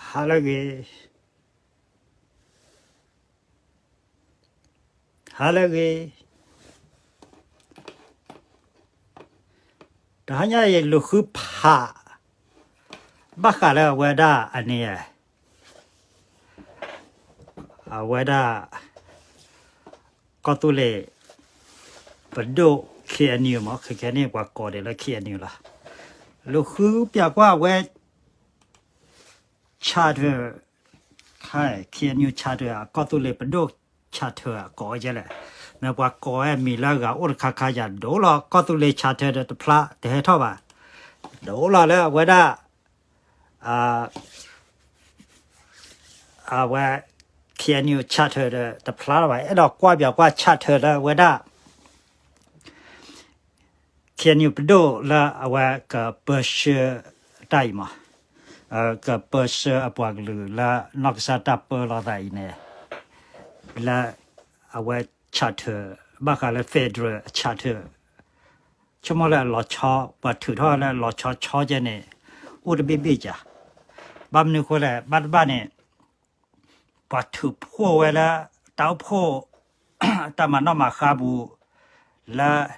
ဟါလၢအဂ့ၤ, ဟါလၢအဂ့ၤ, တဟါညါအံၤ လူၤဃုဖး ဘၣ်ဃးလၢအဝဲဒၣ်အန့ၣ် အဝဲဒၣ် ကီၢ်သူလ့ၤပဒိၣ် K N U မ့ၢ် ခဲခဲန့ၣ် ပှၤကိးဒံးလၢ K N U လီၤ. လူၤဃုပၠးကွၢ်ဝဲ charter, K N U charter အကီၢ်သူလ့ၤပဒိၣ် charter အကိးဝဲကဲလဲၣ်. မ့ၢ်ပှၤကိးဝဲမံၤလၢအဂၤအိၣ်တခါခါယၤ ဒိလီၤကီၢ်သူလ့ၤ charter ဒီးတဖျါတဟဲထီၣ်ဘၣ်. ဒိလီၤလၢအဝဲဒၣ် အဝဲ K N U charter ဒီးတဖျါလီၤဘၣ်. အဲၣ်ဒိးကွၢ်ပၠးကွၢ် charter လၢအဝဲဒၣ် K N U ပဒိၣ်လၢအဝဲကပၢဆှၢတၢ်အံၤမး, ကပၢဆှၢအပှၤကလုာ်လၢနီၢ်ကစၢ်တၢ်ပၢလီၤသးအံၤန့ၣ်, လၢအဝဲ charter ဘၣ်ဃးလၢ federal charter ဆိကမိၣ်လၢအလီၤဆီ, ပှၤထုးထီၣ်လၢလီၤဆီဆီကဲန့ၣ် အိၣ်တဘ့ၣ်ဘ့ၣ်ကၢ်. ဘၣ်မနုၤအဃိလဲၣ်, ဘၣ်တဘၣ်န့ၣ် ပှၤထုးဖှိၣ်ဝဲလၢ တၢ်အိၣ်ဖှိၣ် တၢ်မၤနီၣ်မၤဃါပူၤ လၢ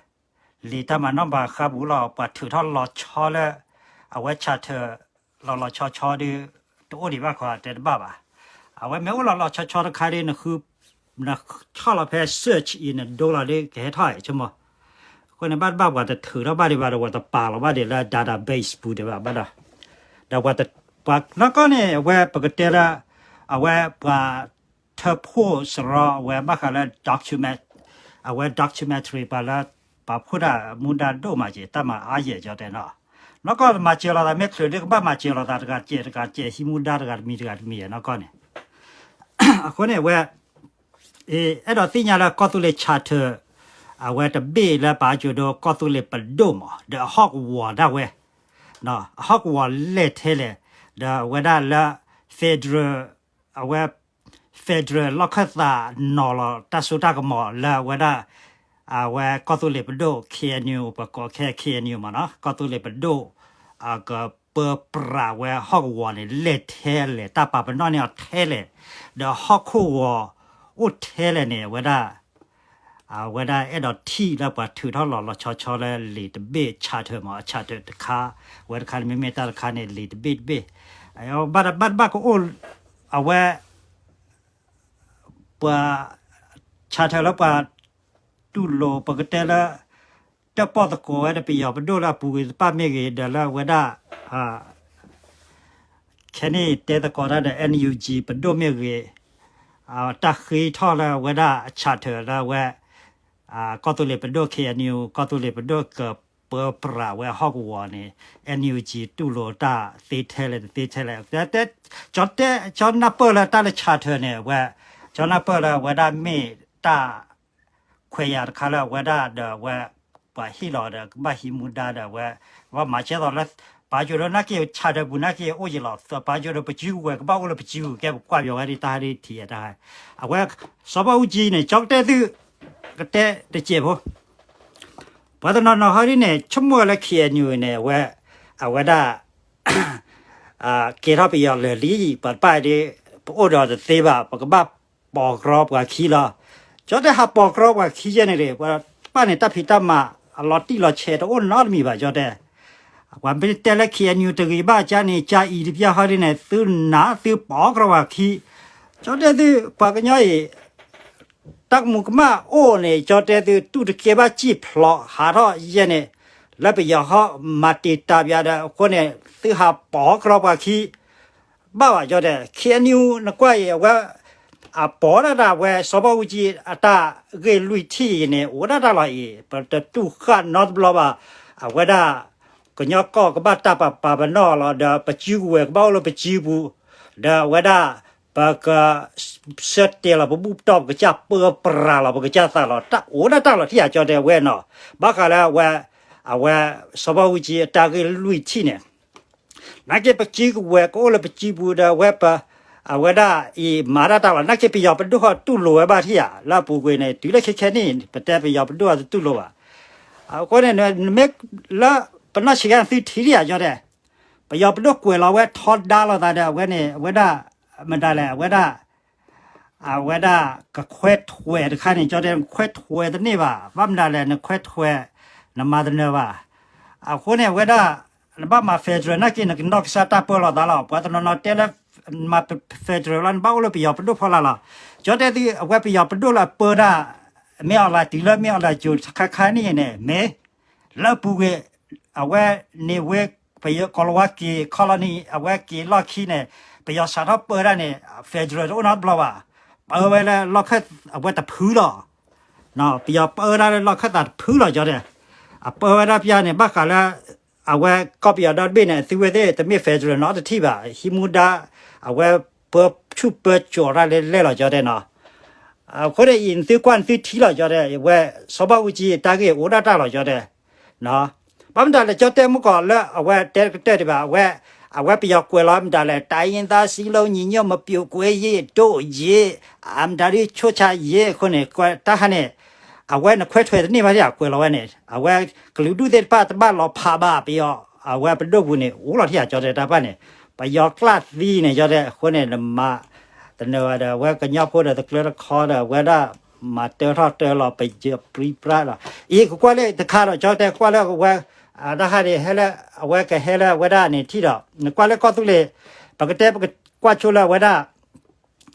လံာ်တၢ်မၤနီၣ်မၤဃါပူၤလီၤ. ပှၤထုးထီၣ်လီၤဆီလၢ အဝဲ charter လီၤလီၤဆီဆီဒီး တအိၣ်ဒံးဘၣ်ခီ တဲတဘၣ်ဘၣ်. အဝဲမ့ၢ်အိၣ်လီၤလီၤဆီဆီတခါဒီး နဃု နဆီၣ်လီၤဖဲ search အံၤ နဒိလီၤဒီး ကဟဲထီၣ်အံၤ ဆိကမိၣ်. အဃိန့ၣ် ဘၣ်တဘၣ် ပှၤတထုးထီၣ်ဘၣ်ဒံးဘၣ်ဒီး ပှၤတပာ်လီၤဘၣ်ဒံးလၢ database ပူၤဒံးဘၣ်ဘၣ်ဒီး, ဒီးပှၤတ ပှၤနီၢ်ကီၢ်န့ၣ် အဝဲပကတဲလၢ အဝဲပှၤ ထၢဖှိၣ်စရီ အဝဲဘၣ်ဃးလၢ document, အဝဲ documentary ပှၤလၢ ပှၤဖှိၣ်တၢ်မူဒါဒိၣ်မးက့ၤ တၢ်မၤအါယဲၢ်ကၠီတဲနီၤ. နီၢ်ကီၢ်မၤစၢၤလိာ်သး မ့ၢ်ချုးဒ်ကဘၣ်မၤစၢၤလိာ်သး တဂၤစဲးတဂၤစဲး ဟံးမူဒါတဂၤတမံၤတဂၤတမံၤ နီၢ်ကီၢ်န့ၣ်. အဃိန့ၣ် အဝဲ အဲၣ်ဒိးသ့ၣ်ညါလၢကီၢ်သူလ့ၤ charter အဝဲတဘ့ၣ်လၢပာ်ကၠိဒိ ကီၢ်သူလ့ၤပဒိၣ်မး ဒီးအဟီၣ်ကဝီၤဒၣ်ဝဲ, အဟီၣ်ကဝီၤလဲၢ်ထဲလဲၣ်, ဒီးအဝဲဒၣ်လၢ federal အဝဲ federal လီၢ်ခၢၣ်သးနီၤလီၤတၢ်စိတၢ်ကမီၤလၢအဝဲဒၣ် အဝဲကီၢ်သူလ့ၤပဒိၣ် K N U ပကိးခဲ K N U မးနီၤ ကီၢ်သူလ့ၤပဒိၣ် အကပၢပြးဝဲဟီၣ်ကဝီၤန့ၣ် လဲၢ်ထဲလဲၣ် တၢ်ပာ်ပနီၣ်န့ၢ်အီၤထဲလဲၣ်, ဒီးဟီၣ်ခိၣ်ဂီၤအိၣ်ထဲလဲၣ်န့ၣ် အဝဲဒၣ် အဝဲဒၣ်အဲၣ်ဒိးထံၣ်လၢပှၤထုးထီၣ်လီၤလီၤဆီဆီလၢလံာ်တဘ့ၣ် charter မး charter တခါ, ဝဲတခါန့ၣ် မ့မ့ၢ်တၢ်တခါန့ၣ် လံာ်တဘ့ၣ်တဘ့ၣ်, ဘၣ်တဘၣ်ကအိၣ် အဝဲ ပှၤ charter လၢပှၤတူၢ်လိာ် ပကတဲလၢ တၢၣ်ပီၣ်သကိးဝဲဒီးပယီၤပဒိၣ်လၢအပူၤကွံာ်တဖၣ်မ့ၢ်ဂ့ၤ ဒီးလၢအဝဲဒၣ် ခဲန့ၣ်တဲသကိးတၢ်ဒီး N U G ပဒိၣ်မ့ၢ်ဂ့ၤ, တၢ်ဃ့ထီၣ်လၢအဝဲဒၣ်အ charter လၢအဝဲ ကီၢ်သူလ့ၤပဒိၣ် K N U ကီၢ်သူလ့ၤပဒိၣ်ကပၢပြးဝဲဟီၣ်ကဝီၤန့ၣ် N U G တူၢ်လိာ်တၢ်သ့ထဲလဲၣ်တသ့ထဲလဲၣ်, ကၠီတဲ ကၠီနၢ်ပၢၢ်လၢတၢ်လၢ charter န့ၣ် အဝဲ ကၠီနၢ်ပၢၢ်လၢအဝဲဒၣ်မ့ၢ်တၢ် ခွဲးယာ်တခါလၢအဝဲဒၣ်ဒီးအဝဲ ပှၤဟ့ၣ်လီၤဒီးကဘၣ်ဟံးမူဒါဒီးအဝဲ ကဘၣ်မၤကဲသိးလၢ ပာ်ကၠိဒိ နာ်က့ charter ပူၤ နာ်က့ အိၣ်ယံာ်လီၤ ပာ်ကၠိဒိ ပစုကဝဲၤကဘၣ်အိၣ်လၢပစုပူၤ ကဲပကွၢ်ပယီၤဝဲဒ်တၢ်ဟဲဒ်ထံၣ်တၢ်ဟဲ အဝဲ စီၤဘၣ်အူကၠံန့ၣ် ကၠီကတဲသု ကတဲတစဲးဖိ ပှၤတနီၤနီၤဟီဒ်န့ၣ် ဆိကမိၣ်လၢ K N U န့ၣ် အဝဲ အဝဲဒၣ် ကဲထီၣ်ပယီၤလၢာ်လံ ပှၤတဖၣ်ဒီး ပအိၣ်ဒီးတသ့ဘၣ် ပကဘၣ်ပိာ်ကြီပှၤခံလီၤ. ကၠီတဲဟးပိာ်ကြီပှၤခံယဲၢ်န့ၣ်ဒီး ပှၤတဖၣ်န့ၣ် တၢ်ဖံးတၢ်မၤအလီၤတံၢ်လီၤဆဲးတအိၣ်နီတမံၤဘၣ် ကၠီတဲ ပှၤမ့ၢ်တဲလၢ K N U တဂ့ၤဘၣ်ကါန့ၣ် ကါအံၤတပျၢ်ဟီဒ်န့ၣ် သုနးသုပိာ်ကြီပှၤခံ ကၠီတဲသု ပှၤကညီအံၤ တၢ်ကမူးကမၣ်အိၣ်န့ၣ် ကၠီတဲသု တူၢ်တကဲဘၣ်စံၣ်ဖျိးဟးထီၣ်ယဲၢ်န့ၣ် လၢပယီၤဟီမၤတံာ်တာ်ပၠးဒီး အဃိန့ၣ် သုဟးပိာ်ကြီပှၤခံ ဘၣ်ဘၣ်ကၠီတဲ K N U နကွၢ်အံၤ အဝဲ အပိာ်ဒၣ်တၢ်ဝဲ စီၤဘၣ်အူကၠံ အတၢ်ဂ့ၢ်လွံၢ်ထံၣ်အံၤန့ၣ် အိၣ်ဒၣ်တၢ်လီၤအံၤ ပတတူၢ်ဃာ်နီတဘျီဘၣ် အဝဲဒၣ် ကညီကီၢ်ကဘၣ်တၢ်ပာ်ပနီၣ်လီၤ ဒီးပစုကဝဲၤကဘၣ်အိၣ်လၢပစုပူၤ ဒီးအဝဲဒၣ် ပက ဆၢတဲာ်လီၤပဘူၣ်ပတီၢ် ပကစၢ်ပၢပြးလီၤ ပကစၢ်သးလီၤ တၢ်အိၣ်ဒၣ်တၢ်လီၤထံၣ်ဧါ ကၠီတဲဝဲနီၤ ဘၣ်ဃးလၢအဝဲ အဝဲ စီၤဘၣ်အူကၠံ အတၢ်ဂ့ၢ်လွံၢ်ထံၣ်န့ၣ် နာ်က့ပစုကဝဲၤကအိၣ်လၢပစုပူၤဒီး အဝဲပ အဝဲဒၣ်အံၤမၤတၢ်တၢ်လီၤ နာ်က့ပယီၤပဒိၣ်ဟီတူၢ်လိာ်ဝဲဘၣ်ထံၣ်ဧါ လၢအပူၤကွံာ်န့ၣ် တုၤလၢခဲခဲနံၣ် ပတဲပယီၤပဒိၣ်ဟီတတူၢ်လိာ်ဘၣ် အဃိန့ၣ် နမ့ၢ်လၢပနီၢ်ဆံးခါသုထံၣ်ဧါ ကၠီတဲ ပယီၤပဒိၣ်ကွဲးလီၤဝဲထီဒါလိာ်သးဒီး အဝဲန့ၣ် အဝဲဒၣ် မတၤလဲၣ် အဝဲဒၣ် အဝဲဒၣ်ကခွဲးထွဲးတခါန့ၣ် ကၠီတဲ နခွဲးထွဲးတန့ၢ်ဘၣ်, ဘၣ်မတၤလဲၣ် နခွဲးထွဲး နမၤတနၢၤဘၣ်. အဃိန့ၣ် အဝဲဒၣ် နဘၣ်မၤ federal နာ်က့ နကနီၢ်ကစၢ်တၢ်ပၢလီၤသးလီၤ. ပှၤတနီၤနီၤတဲလၢ မၤ federal လီၤ နဘၣ်အိၣ်လၢပယီၤပဒိၣ်ဖီလာ်လီၤ. ကၠီတဲသု အဝဲပယီၤပဒိၣ်လၢအပၢဒၣ် မ့ၢ်အီၤလၢတုၤလၢမ့ၢ်အီၤလၢကၠိတခါခါန့ၣ်န့ၣ် မ့ၢ် လၢပူၤကွံာ် အဝဲန့ၣ်ဝဲ ပယီၤကီၤလၤဝါက့ၤ colony အဝဲက့ၤလီၢ်ခံန့ၣ် ပယီၤစးထီၣ်ပၢဒၣ်န့ၣ် federal တအိၣ်နီတဘျီဘၣ်. ပၢဝဲလၢလီၢ်ခၢၣ်အဝဲတဖုလီၤ. ပယီၤပၢဒၣ်လၢလီၢ်ခၢၣ်သးတဖုလီၤ ကၠီတဲ. အပၢဝဲဒၣ်ပျၢ်န့ၣ် ဘၣ်ဃးလၢ အဝဲကီၢ်ပယီၤဒီတဘ့ၣ်န့ၣ် သုဝဲသ့ၣ်တမ့ၢ် federal နီတထံၣ်ဘၣ်. ဟံးမူဒါ အဝဲပၢဆူၣ်ပၢစိးတၢ်လဲၣ်လဲၣ်လီၤ ကၠီတဲနီၤ. အဃိန့ၣ်အံၤ နသုကွၢ်နသုထံလီၤ ကၠီတဲ, အဝဲစီၤဘၣ်အူကၠံအတၢ်ဂ့ၢ်အိၣ်ဒၣ်တၢ်လီၤ ကၠီတဲ. ဘၣ်မတၤလဲၣ် ကၠီတဲမုၢ်ကီး လၢအဝဲတဲကတၢၢ်ဒံးဘၣ် အဝဲ အဝဲပယီၤကွဲးလီၤမတၤလဲၣ် တိုင်းရင်းသားစည်းလုံးညီညွတ်မပြုတ်ကွဲရေး ဒိၣ်ရေး အမတၤဒ် ချိုးချရေး အဃိန့ၣ် တၢ်ဟါန့ၣ် အဝဲနခွဲးထွဲးတန့ၢ်ဘၣ်ထံၣ်ဧါ ကွဲးလီၤဝဲန့ၣ် အဝဲကလုာ်ဒူၣ်သ့ၣ်တဖၣ်တဘၣ်လီၤဖးဘၣ် ပယီၤ အဝဲပဒိၣ်ပူၤန့ၣ် အိၣ်လီၤထံၣ်ဧါ ကၠီတဲ တၢ်ပၢန့ၣ် ပယီၤကျၢ်သံန့ၣ် ကၠီတဲ အဃိန့ၣ် နမၤ တနၢၤဘၣ်ဒီး အဝဲကညီဖိဒီးတကျၢတခီဒီး အဝဲဒၣ်မၤတၢထီၣ်တၢလီၤ ပယီၤပြံပြါလီၤ. အံၤ ကကွၢ်လၢတခါဒီး ကၠီတဲကွၢ်လၢအဝဲ တၢ်ဟါန့ၣ် ဟဲလၢ အဝဲကဟဲလၢအဝဲဒၣ်န့ၣ်ထံၣ်ဒီး နကွၢ်လၢကီၢ်သူလ့ၤ ပကတဲပကကွၢ်ဆိလၢအဝဲဒၣ်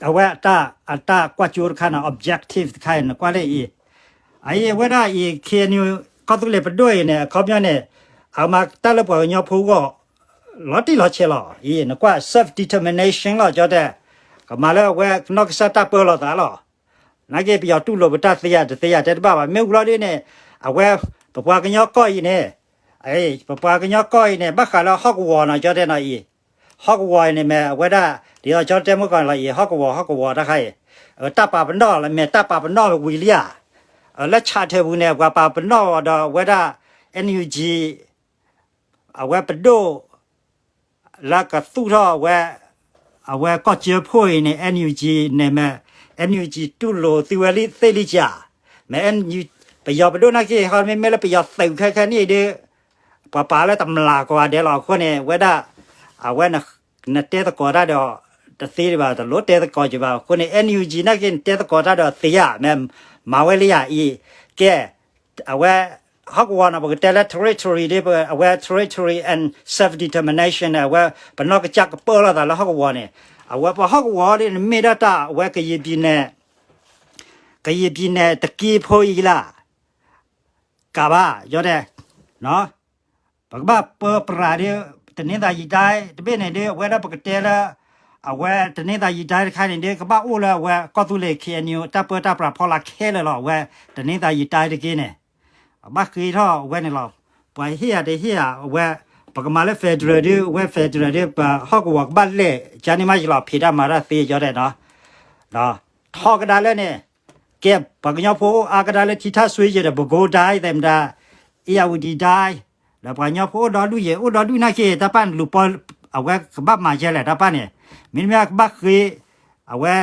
အဝဲအတၢ် အတၢ်ကွၢ်ကၠိတခါန့ၣ် objective တခါအံၤ နကွၢ်လၢအံၤ အအံၤ အဝဲဒၣ်အံၤ KNU ကီၢ်သူလ့ၤပဒိၣ်အံၤန့ၣ် အခီပညီန့ၣ် အကမၤတၢ်လၢပှၤကညီဖိအဂီၢ် လီၤတံၢ်လီၤဆဲးလီၤ. အံၤ နကွၢ် self determination လီၤ ကၠီတဲ, ကမၤလၢအဝဲကနီၢ်ကစၢ်တၢ်ပၢလီၤသးလီၤ. နာ်က့ ပယီၤတူၢ်လိာ်ပတၢ်သ့ဧါ တသ့ဧါ တဲတဘၣ်ဘၣ်. မ့ၢ်ဝံၤလီၤဒ်န့ၣ် အဝဲ ပပှၤကညီကီၢ်အံၤန့ၣ် ပပှၤကညီကီၢ်အံၤန့ၣ် ဘၣ်ဃးလၢဟီၣ်ကဝီၤနီၤ ကၠီတဲနီၤအံၤ ဟီၣ်ကဝီၤအံၤန့ၣ်မ့ၢ် အဝဲဒၣ် ဒ်သိးကၠီတဲမုၢ်ကီးလီၤအံၤ ဟီၣ်ကဝီၤ ဟီၣ်ကဝီၤတၢ်ခါအံၤ တၢ်ပာ်ပနီၣ်လီၤ မ့ၢ်တၢ်ပာ်ပနီၣ်ဝံၤလံဧါ. လၢ charter ပူၤန့ၣ် ပှၤပာ်ပနီၣ်အီၤဒီးအဝဲဒၣ် NUG အဝဲပဒိၣ် လၢကသူၣ်ထီၣ်အဝဲ အဝဲကီၢ်စၢဖှိၣ်အံၤန့ၣ် NUG န့ၣ်မ့ၢ် NUG တူၢ်လိာ်သုဝဲလံသ့ၣ်လံကၠး, မ့ၢ် ပယီၤပဒိၣ်နာ်က့ ဟီမ့မ့ၢ်လၢပယီၤသုးခဲခဲန့ၣ်ဒီး ပှၤပာ်လၢတမျးကီးဂၤဒဲးလီၤ. အဃိန့ၣ် အဝဲဒၣ် အဝဲ နတဲသကိးတၢ်ဒီး တသ့ဒံးဘၣ် တလိၣ်တဲသကိးက့ၤဘၣ်. အဃိန့ၣ် NUG နာ်က့ နတဲသကိးတၢ်ဒီးသ့ဧါ မ့ၢ်မၤဝဲလံဧါအံၤ ကဲ အဝဲ ဟီၣ်ကဝီၤန့ၣ် ပကတဲလၢ territory ဒီး အဝဲ territory and self determination န့ၣ် အဝဲ ပနီၢ်ကစၢ်ကပၢလီၤသးလၢဟီၣ်ကဝီၤန့ၣ် အဝဲပှၤဟီၣ်ကဝီၤဒီး နမ့ၢ်ဒၣ်တၢ်အဝဲ ကယံာ်ပံၤနဲၣ် ကယံာ်ပံၤနဲၣ်တက့ဖိအံၤလၢ ကးဘၣ် ကၠီတဲ ပကဘၣ်ပၢပြးဒီး တနင်္သာရီတိုင်း တဘ့ၣ်န့ၣ်ဒီး အဝဲဒၣ်ပကတဲလၢ အဝဲတနင်္သာရီတိုင်းတခါန့ၣ်ဒီး ကဘၣ်အိၣ်လၢအဝဲကီၢ်သူလ့ၤ KNU တၢ်ပၢတၢ်ပြးဖီလာ်ခဲလၢာ်လီၤ. အဝဲတနင်္သာရီတိုင်းတက့န့ၣ် အဘၣ်ဃ့ထီၣ်အဝဲန့ၣ်လီၤ. ပှၤဟ့ၣ်ယၤတဟ့ၣ်ယၤ အဝဲ ပကမၤလၢ federal ဒီး အဝဲ federal ဒီး ပဟီၣ်ကဝီၤကဘၣ်လဲၣ် ကန့ၣ်မးယလီၤ ဖံးတၢ်မၤတၢ်သ့ ကၠီတဲနီၤ ထီကဒါလၢန့ၣ် ကဲ ပှၤကညီဖိအိၣ်အါကဒါလၢထံထၣ်စွ့ယဲၢ်ဒီး ပဲခူးတိုင်း သဲမတၤ ဧရာဝတီတိုင်း ဒီးပှၤကညီဖိအိၣ်ဒီဒူၣ်ယဲၢ် အိၣ်ဒီဒူၣ်နာ်က့ တၢ်ပၢ်န့ၣ်လူၤပီ အဝဲကဘၣ်မၤယဲၢ်လဲၣ် တၢ်ပၢ်န့ၣ် မ့တမ့ၢ်ကဘၣ်ဃ့ အဝဲ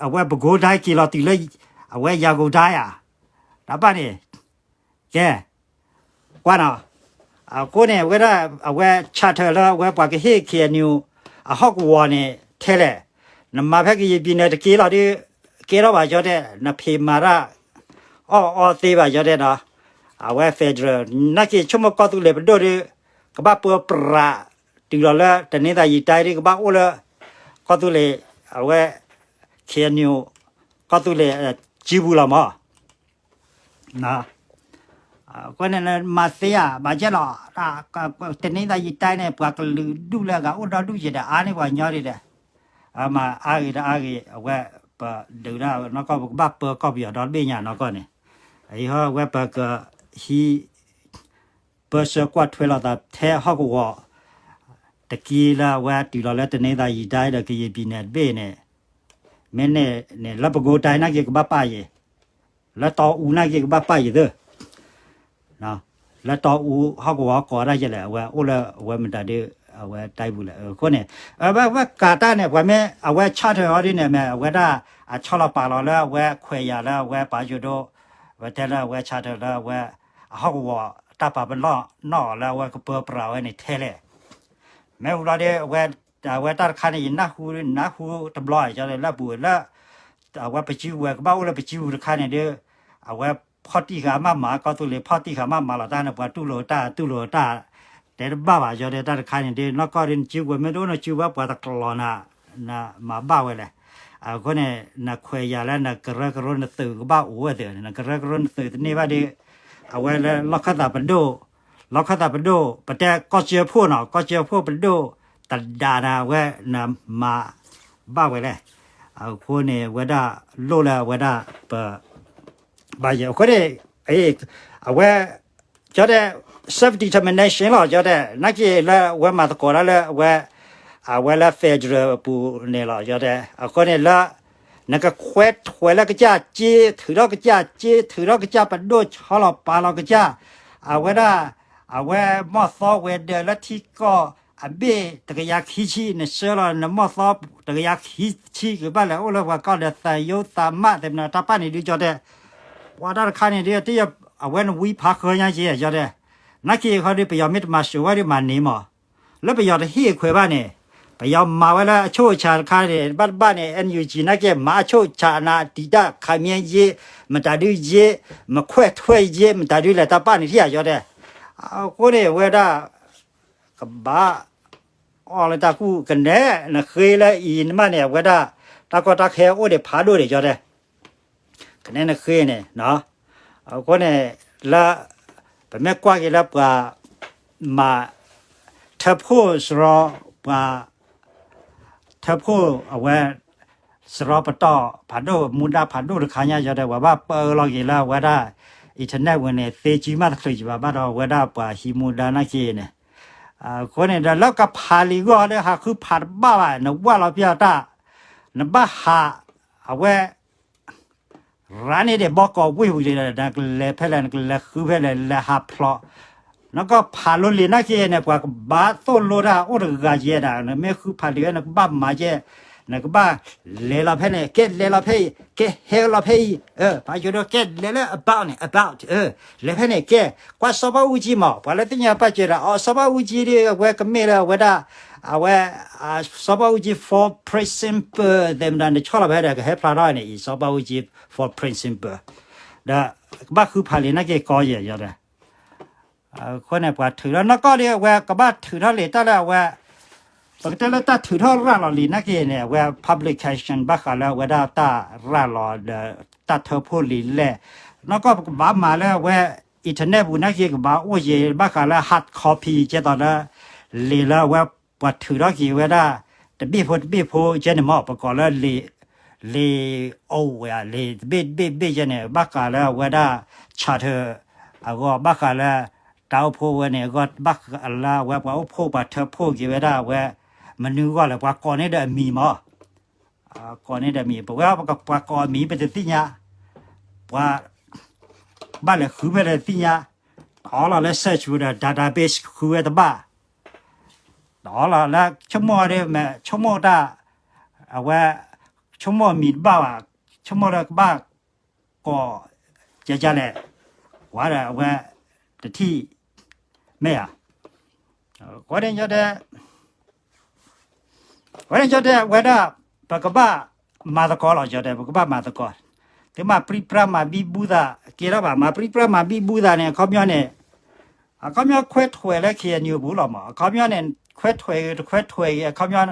အဝဲပဲခူးတိုင်း က့ၤလီၤတုၤလၢ အဝဲ ရန်ကုန်တိုင်း ဧါ တၢ်ပၢ်န့ၣ် ကဲ ကွၢ်နီၤ အဃိန့ၣ် အဝဲဒၣ် အဝဲ charter လၢအဝဲပှၤကဟ့ၣ် KNU အဟီၣ်ကဝီၤန့ၣ် ထဲလဲၣ် နမၤဖဲကယံာ်ပံၤနဲၣ်တက့လီၤဒီး ကဲထီၣ်ဘၣ် ကၠီတဲ နဖံးမၤတၢ် အီၣ်အီသ့ဘၣ် ကၠီတဲနီၤ အဝဲ federal နာ်က့ ဆိကမိၣ်ကီၢ်သူလ့ၤပဒိၣ်ဒီး ကဘၣ်ပၢပြး တုၤလီၤလၢတနင်္သာရီတိုင်းဒီး ကဘၣ်အိၣ်လၢ ကီၢ်သူလ့ၤ အဝဲ KNU ကီၢ်သူလ့ၤ စုပူၤလီၤမး အဃိန့ၣ် မၤသ့ဧါ ဘၣ်ကဲလီၤ တနင်္သာရီတိုင်းန့ၣ် ပှၤကလုာ်ဒူၣ်လၢအဂၤအိၣ်ဒီဒူၣ်ယဲၢ်ဒီး အါန့ၢ်ပှၤကညီဒံးဒီး မၤအါဂ့ၤတအါဂ့ၤ အဝဲ ပဒုးတၢ်နီၢ်ကီၢ် ပကဘၣ်ပၢကီၢ်ပယီၤဒီတဘ့ၣ်ညါနီၢ်ကီၢ်န့ၣ် အံၤဟီ အဝဲပကဟံး ပၢဆှၢကွၢ်ထွဲလိာ်သးထဲဟီၣ်ကဝီၤ တက့လၢအဝဲတုၤလီၤလၢတနင်္သာရီတိုင်းဒီး ကယံာ်ပံၤနဲၣ်တဘ့ၣ်န့ၣ် မ့ၢ်န့ၣ်န့ၣ် လၢပဲခူးတိုင်းနာ်က့ ကဘၣ်ပာ်ယဲၢ် လၢတီအူနာ်က့ ကဘၣ်ပာ်ယဲၢ်သၢ လၢတီအူဟီၣ်ကဝီၤကိးဒၣ်ယဲၢ်လဲၣ် အဝဲအိၣ်လၢအဝဲမတၤဒုး အဝဲတိုင်းပူၤလဲၣ် အဃိန့ၣ် အဝဲကးတၢ်န့ၣ် ပှၤမ့ၢ်အဝဲ charter အီၤဒ်န့ၣ် မ့ၢ် အဝဲဒၣ်အဆီလီၤပာ်လီၤလၢအဝဲခွဲးယာ်လၢအဝဲပာ်ယိၤဒိ အဝဲတဲလၢအဝဲ charter လၢအဝဲ အဟီၣ်ကဝီၤတၢ်ပာ်ပနီၣ်နီၣ်အီၤလၢအဝဲကပၢပြးဝဲန့ၣ်ထဲလဲၣ် မ့ၢ်ဝံၤလီၤဒီး အဝဲ အဝဲတၢ်တခါန့ၣ် ယနၢ်ဟူ နၢ်ဟူတဘျီ ယတဲလၢအပူၤလၢ အဝဲပစုဝဲၤ ကဘၣ်အိၣ်လၢပစုပူၤတခါန့ၣ်ဒီး အဝဲဖီၣ်တံၢ်ဃာ်မးမၤ ကီၢ်သူလ့ၤဖီၣ်တံၢ်ဃာ်မးမၤလီၤတၢ်န့ၣ် ပှၤတူၢ်လိာ်တၢ်တူၢ်လိာ်တၢ် တဲတဘၣ်ဘၣ် ယတဲတၢ်တခါန့ၣ်ဒီး နီၢ်ကီၢ်ဒီး နစုဝဲၤမ့ၢ်တအိၣ် နစုဝဲၤ ပှၤတကျီၤနၤ နမၤဘၣ်ဝဲလဲၣ်. အဃိန့ၣ် နခွဲးယာ်လၢနကရၢကရိနသုးကဘၣ်အိၣ်ဝဲသ့ၣ် နကရၢကရိနသုးတန့ၢ်ဘၣ်ဒီး အဝဲလၢလီၢ်ခၢၣ်သးပဒိၣ် လီၢ်ခၢၣ်သးပဒိၣ် ပတဲကီၢ်စၢဖှိၣ်နီၤ ကီၢ်စၢဖှိၣ်ပဒိၣ် တဒါနၤ အဝဲနမၤဘၣ်ဝဲလဲၣ်. အဃိန့ၣ် အဝဲဒၣ်လိၣ်လၢအဝဲဒၣ်ပ ဘၣ်ယဲ အဃိန့ၣ် အဝဲ ကၠီတဲ self determination လီၤ ကၠီတဲ နာ်က့လၢအဝဲမၤသကိးတၢ်လၢအဝဲ အဝဲလၢ federal အပူၤန့ၣ်လီၤ ကၠီတဲ အဃိန့ၣ်လၢ နကခွဲးထွဲးလၢကစၢ်စ့ ထုးထီၣ်ကစၢ်စ့ ထုးထီၣ်ကစၢ်ပဒိၣ် ဆီလီၤပာ်လီၤကစၢ် အဝဲဒၣ် အဝဲမီၢ်သီဝဲၤဒၢးလၢထံကီၢ်အဘ့ၣ်တကယၤခံဆံ နဆှၢလီၤနမီၢ်သီတကယၤခံဆံ ကဘၣ်လဲၤအိၣ်လၢပှၤကီၢ်ဒီးသးယိသးမး သ့ၣ်မနုၤတၢ်ပၢ်န့ၣ်ဒုး ကၠီတဲ ပှၤတၢ်တခါန့ၣ်ဒုး အဝဲနဝံဖးဃၢညါက့ ကၠီတဲ နာ်က့ခီဒီး ပယီၤမ့ၢ်တမၤစၢၤဝဲဒီးမၤန့ၢ်မး လၢပယီၤတဟ့ၣ်ခွဲးဘၣ်န့ၣ် ပယီၤမၤဝဲလၢအဆိကဆါတခါန့ၣ် ဘၣ်တဘၣ်န့ၣ် NUG နာ်က့ မၤအဆိကဆါနၤ တံာ်တာ်ခးမံယ့ မတၤဒုးယ့ မခွဲးထွဲးယ့ မတၤဒုးလဲၣ် တၢ်ပၢ်န့ၣ်ထံၣ်ယၤ ကၠီတဲ အဃိန့ၣ် အဝဲဒၣ် ကဘၣ် အီၣ်လၢတၢ်ကူၣ် ကနဲနဃ့လၢအံၤနမးန့ၣ် အဝဲဒၣ် တၢ်ကီတၢ်ခဲအိၣ်ဒံးဖးဒိၣ်ဒံး ကၠီတဲ ကနဲနဃ့န့ၣ် အဃိန့ၣ် လၢ ပမ့ၢ်ကွၢ်က့ၤလၢပှၤ မၤ ထၢဖှိၣ်စရီ ပှၤ ထၢဖှိၣ်အဝဲ စရီပတီၢ်ဖးဒိၣ် မူဒါဖးဒိၣ်တခါညါ ကၠီတဲ ပှၤဘၣ်ပၢလီၤက့ၤလၢအဝဲဒၣ် internet ဝဲန့ၣ် သ့စုမးတချုးယံၤဘၣ် ဘၣ်ဒီးအဝဲဒၣ်ပှၤဟံးမူဒါနာ်က့န့ၣ် အဃိန့ၣ်ဒီး လၢကဖးလံာ်ဂီၢ်ဒီး ဟးဃုဖးတဘၣ်ဘၣ် နဝၢ်လီၤပျၢ်တၢ် နဘၣ်ဟး အဝဲ ရၤန့ၢ်ဒံးဘီကီးဝ့ၢ်ပူၤဒီး နကလဲၤဖဲလဲၣ် နကလဲၤဃုဖဲလဲၣ် လဲၤဟးဖျိး နကဖးလိလံာ်နာ်က့န့ၣ် ပှၤကဘၣ်သိၣ်လိတၢ်အိၣ်တဂၤယဲဒၣ် နမ့ၢ်ဃုဖးလံာ်ဝဲ နကဘၣ်မၤကဲ နကဘၣ်လဲၤလီၤဖဲန့ၣ် ကဲလဲၤလီၤဖဲအံၤ ကဲဟဲလီၤဖဲအံၤ ဖးယိၤဒိ ကဲလဲၤလၢ about န့ၣ် about လဲၤဖဲန့ၣ် ကဲ ကွၢ်စီၤဘၣ်အူကၠံမး ပှၤလၢသ့ၣ်ညါပာ်စၢၤဒီး အီ စီၤဘၣ်အူကၠံဒီး အဝဲကမ့ၢ်လၢအဝဲဒၣ် အဝဲ စီၤဘၣ်အူကၠံ for principle သ့ၣ်မတၤ နဆီၣ်လီၤဖဲဒီး ကဟဲဖျါထီၣ်န့ၣ်အံၤ စီၤဘၣ်အူကၠံ for principle ဒီး ကဘၣ်ဃုဖးလံာ်နာ်က့ကီယဲၢ်ယဲၢ်ဒီး အဃိန့ၣ် ပှၤထုးထီၣ်နီၢ်ကီၢ်ဒီး အဝဲကဘၣ်ထုးထီၣ်လံာ်တၢ်လၢအဝဲ ပကတဲလၢတၢ်ထုးထီၣ်ရၤလီၤလံာ်နာ်က့န့ၣ် အဝဲ publication ဘၣ်ဃးလၢအဝဲဒၣ်တၢ်ရၤလီၤဒီး တၢ်ထၢဖှိၣ်လံာ်လဲၢ် နီၢ်ကီၢ်ပကဘၣ်မၤလၢအဝဲ internet ပူၤနာ်က့ ကဘၣ်အိၣ်ယဲၢ် ဘၣ်ဃးလၢ hard copy ကဲသိးလၢ လံာ်လၢအဝဲပှၤထုးထီၣ်က့ၤဝဲဒၣ် တဘ့ၣ်ဖိတဘ့ၣ်ဖိကဲန့ၣ်မး ပကိးလၢ လံာ် လံာ်အိၣ်ဝဲ လံာ်တဘ့ၣ်တဘ့ၣ်တဘ့ၣ်ကဲန့ၣ် ဘၣ်ဃးလၢအဝဲဒၣ် charter အဂီၢ် ဘၣ်ဃးလၢ တၢ်အိၣ်ဖှိၣ်ဝဲန့ၣ်အဂီၢ် ဘၣ်ဃးလၢအဝဲပှၤအိၣ်ဖှိၣ်ပှၤထၢဖှိၣ်က့ၤဝဲဒၣ်အဝဲ မနုၤအဂီၢ်လဲၣ် ပှၤကိးန့ၢ်ဒီးအမံၤမး ကိးန့ၢ်ဒီးမံၤ ပဝဲပှၤကိးအမံၤ ပတသ့ၣ်ညါ ပှၤ ဘၣ်လဲၤဃုဖဲလဲၣ်တသ့ၣ်ညါ အီလီၤလၢ search ပူၤဒီး database ဃုဝဲတဘၣ် အီလီၤလၢဆိကမိၣ်ဒီး မ့ၢ်ဆိကမိၣ်တၢ် အဝဲ ဆိကမိၣ်အမံၤတဘၣ်ဘၣ် ဆိကမိၣ်လၢကဘၣ်ကိး ကကလဲၣ် ဝဲဒီးအဝဲ တထံၣ် မ့ၢ်ဧါ အဃိန့ၣ် ကၠီတဲ အဃိန့ၣ် ကၠီတဲ အဝဲဒၣ် ပကဘၣ်မၤသကိးလီၤ ကၠီတဲ ပကဘၣ်မၤသကိး သုမၤပြံပြါမၤဘံဘူသး ကဲထီၣ်ဘၣ် မၤပြံပြါမၤဘံဘူသးန့ၣ် အခီပညီန့ၣ် အခီပညီခွဲးထွဲးလၢ K N U ပူၤလီၤမး အခီပညီန့ၣ် ခွဲးထွဲးဂ့ၤ တခွဲးထွဲးဂ့ၤ အခီပညီ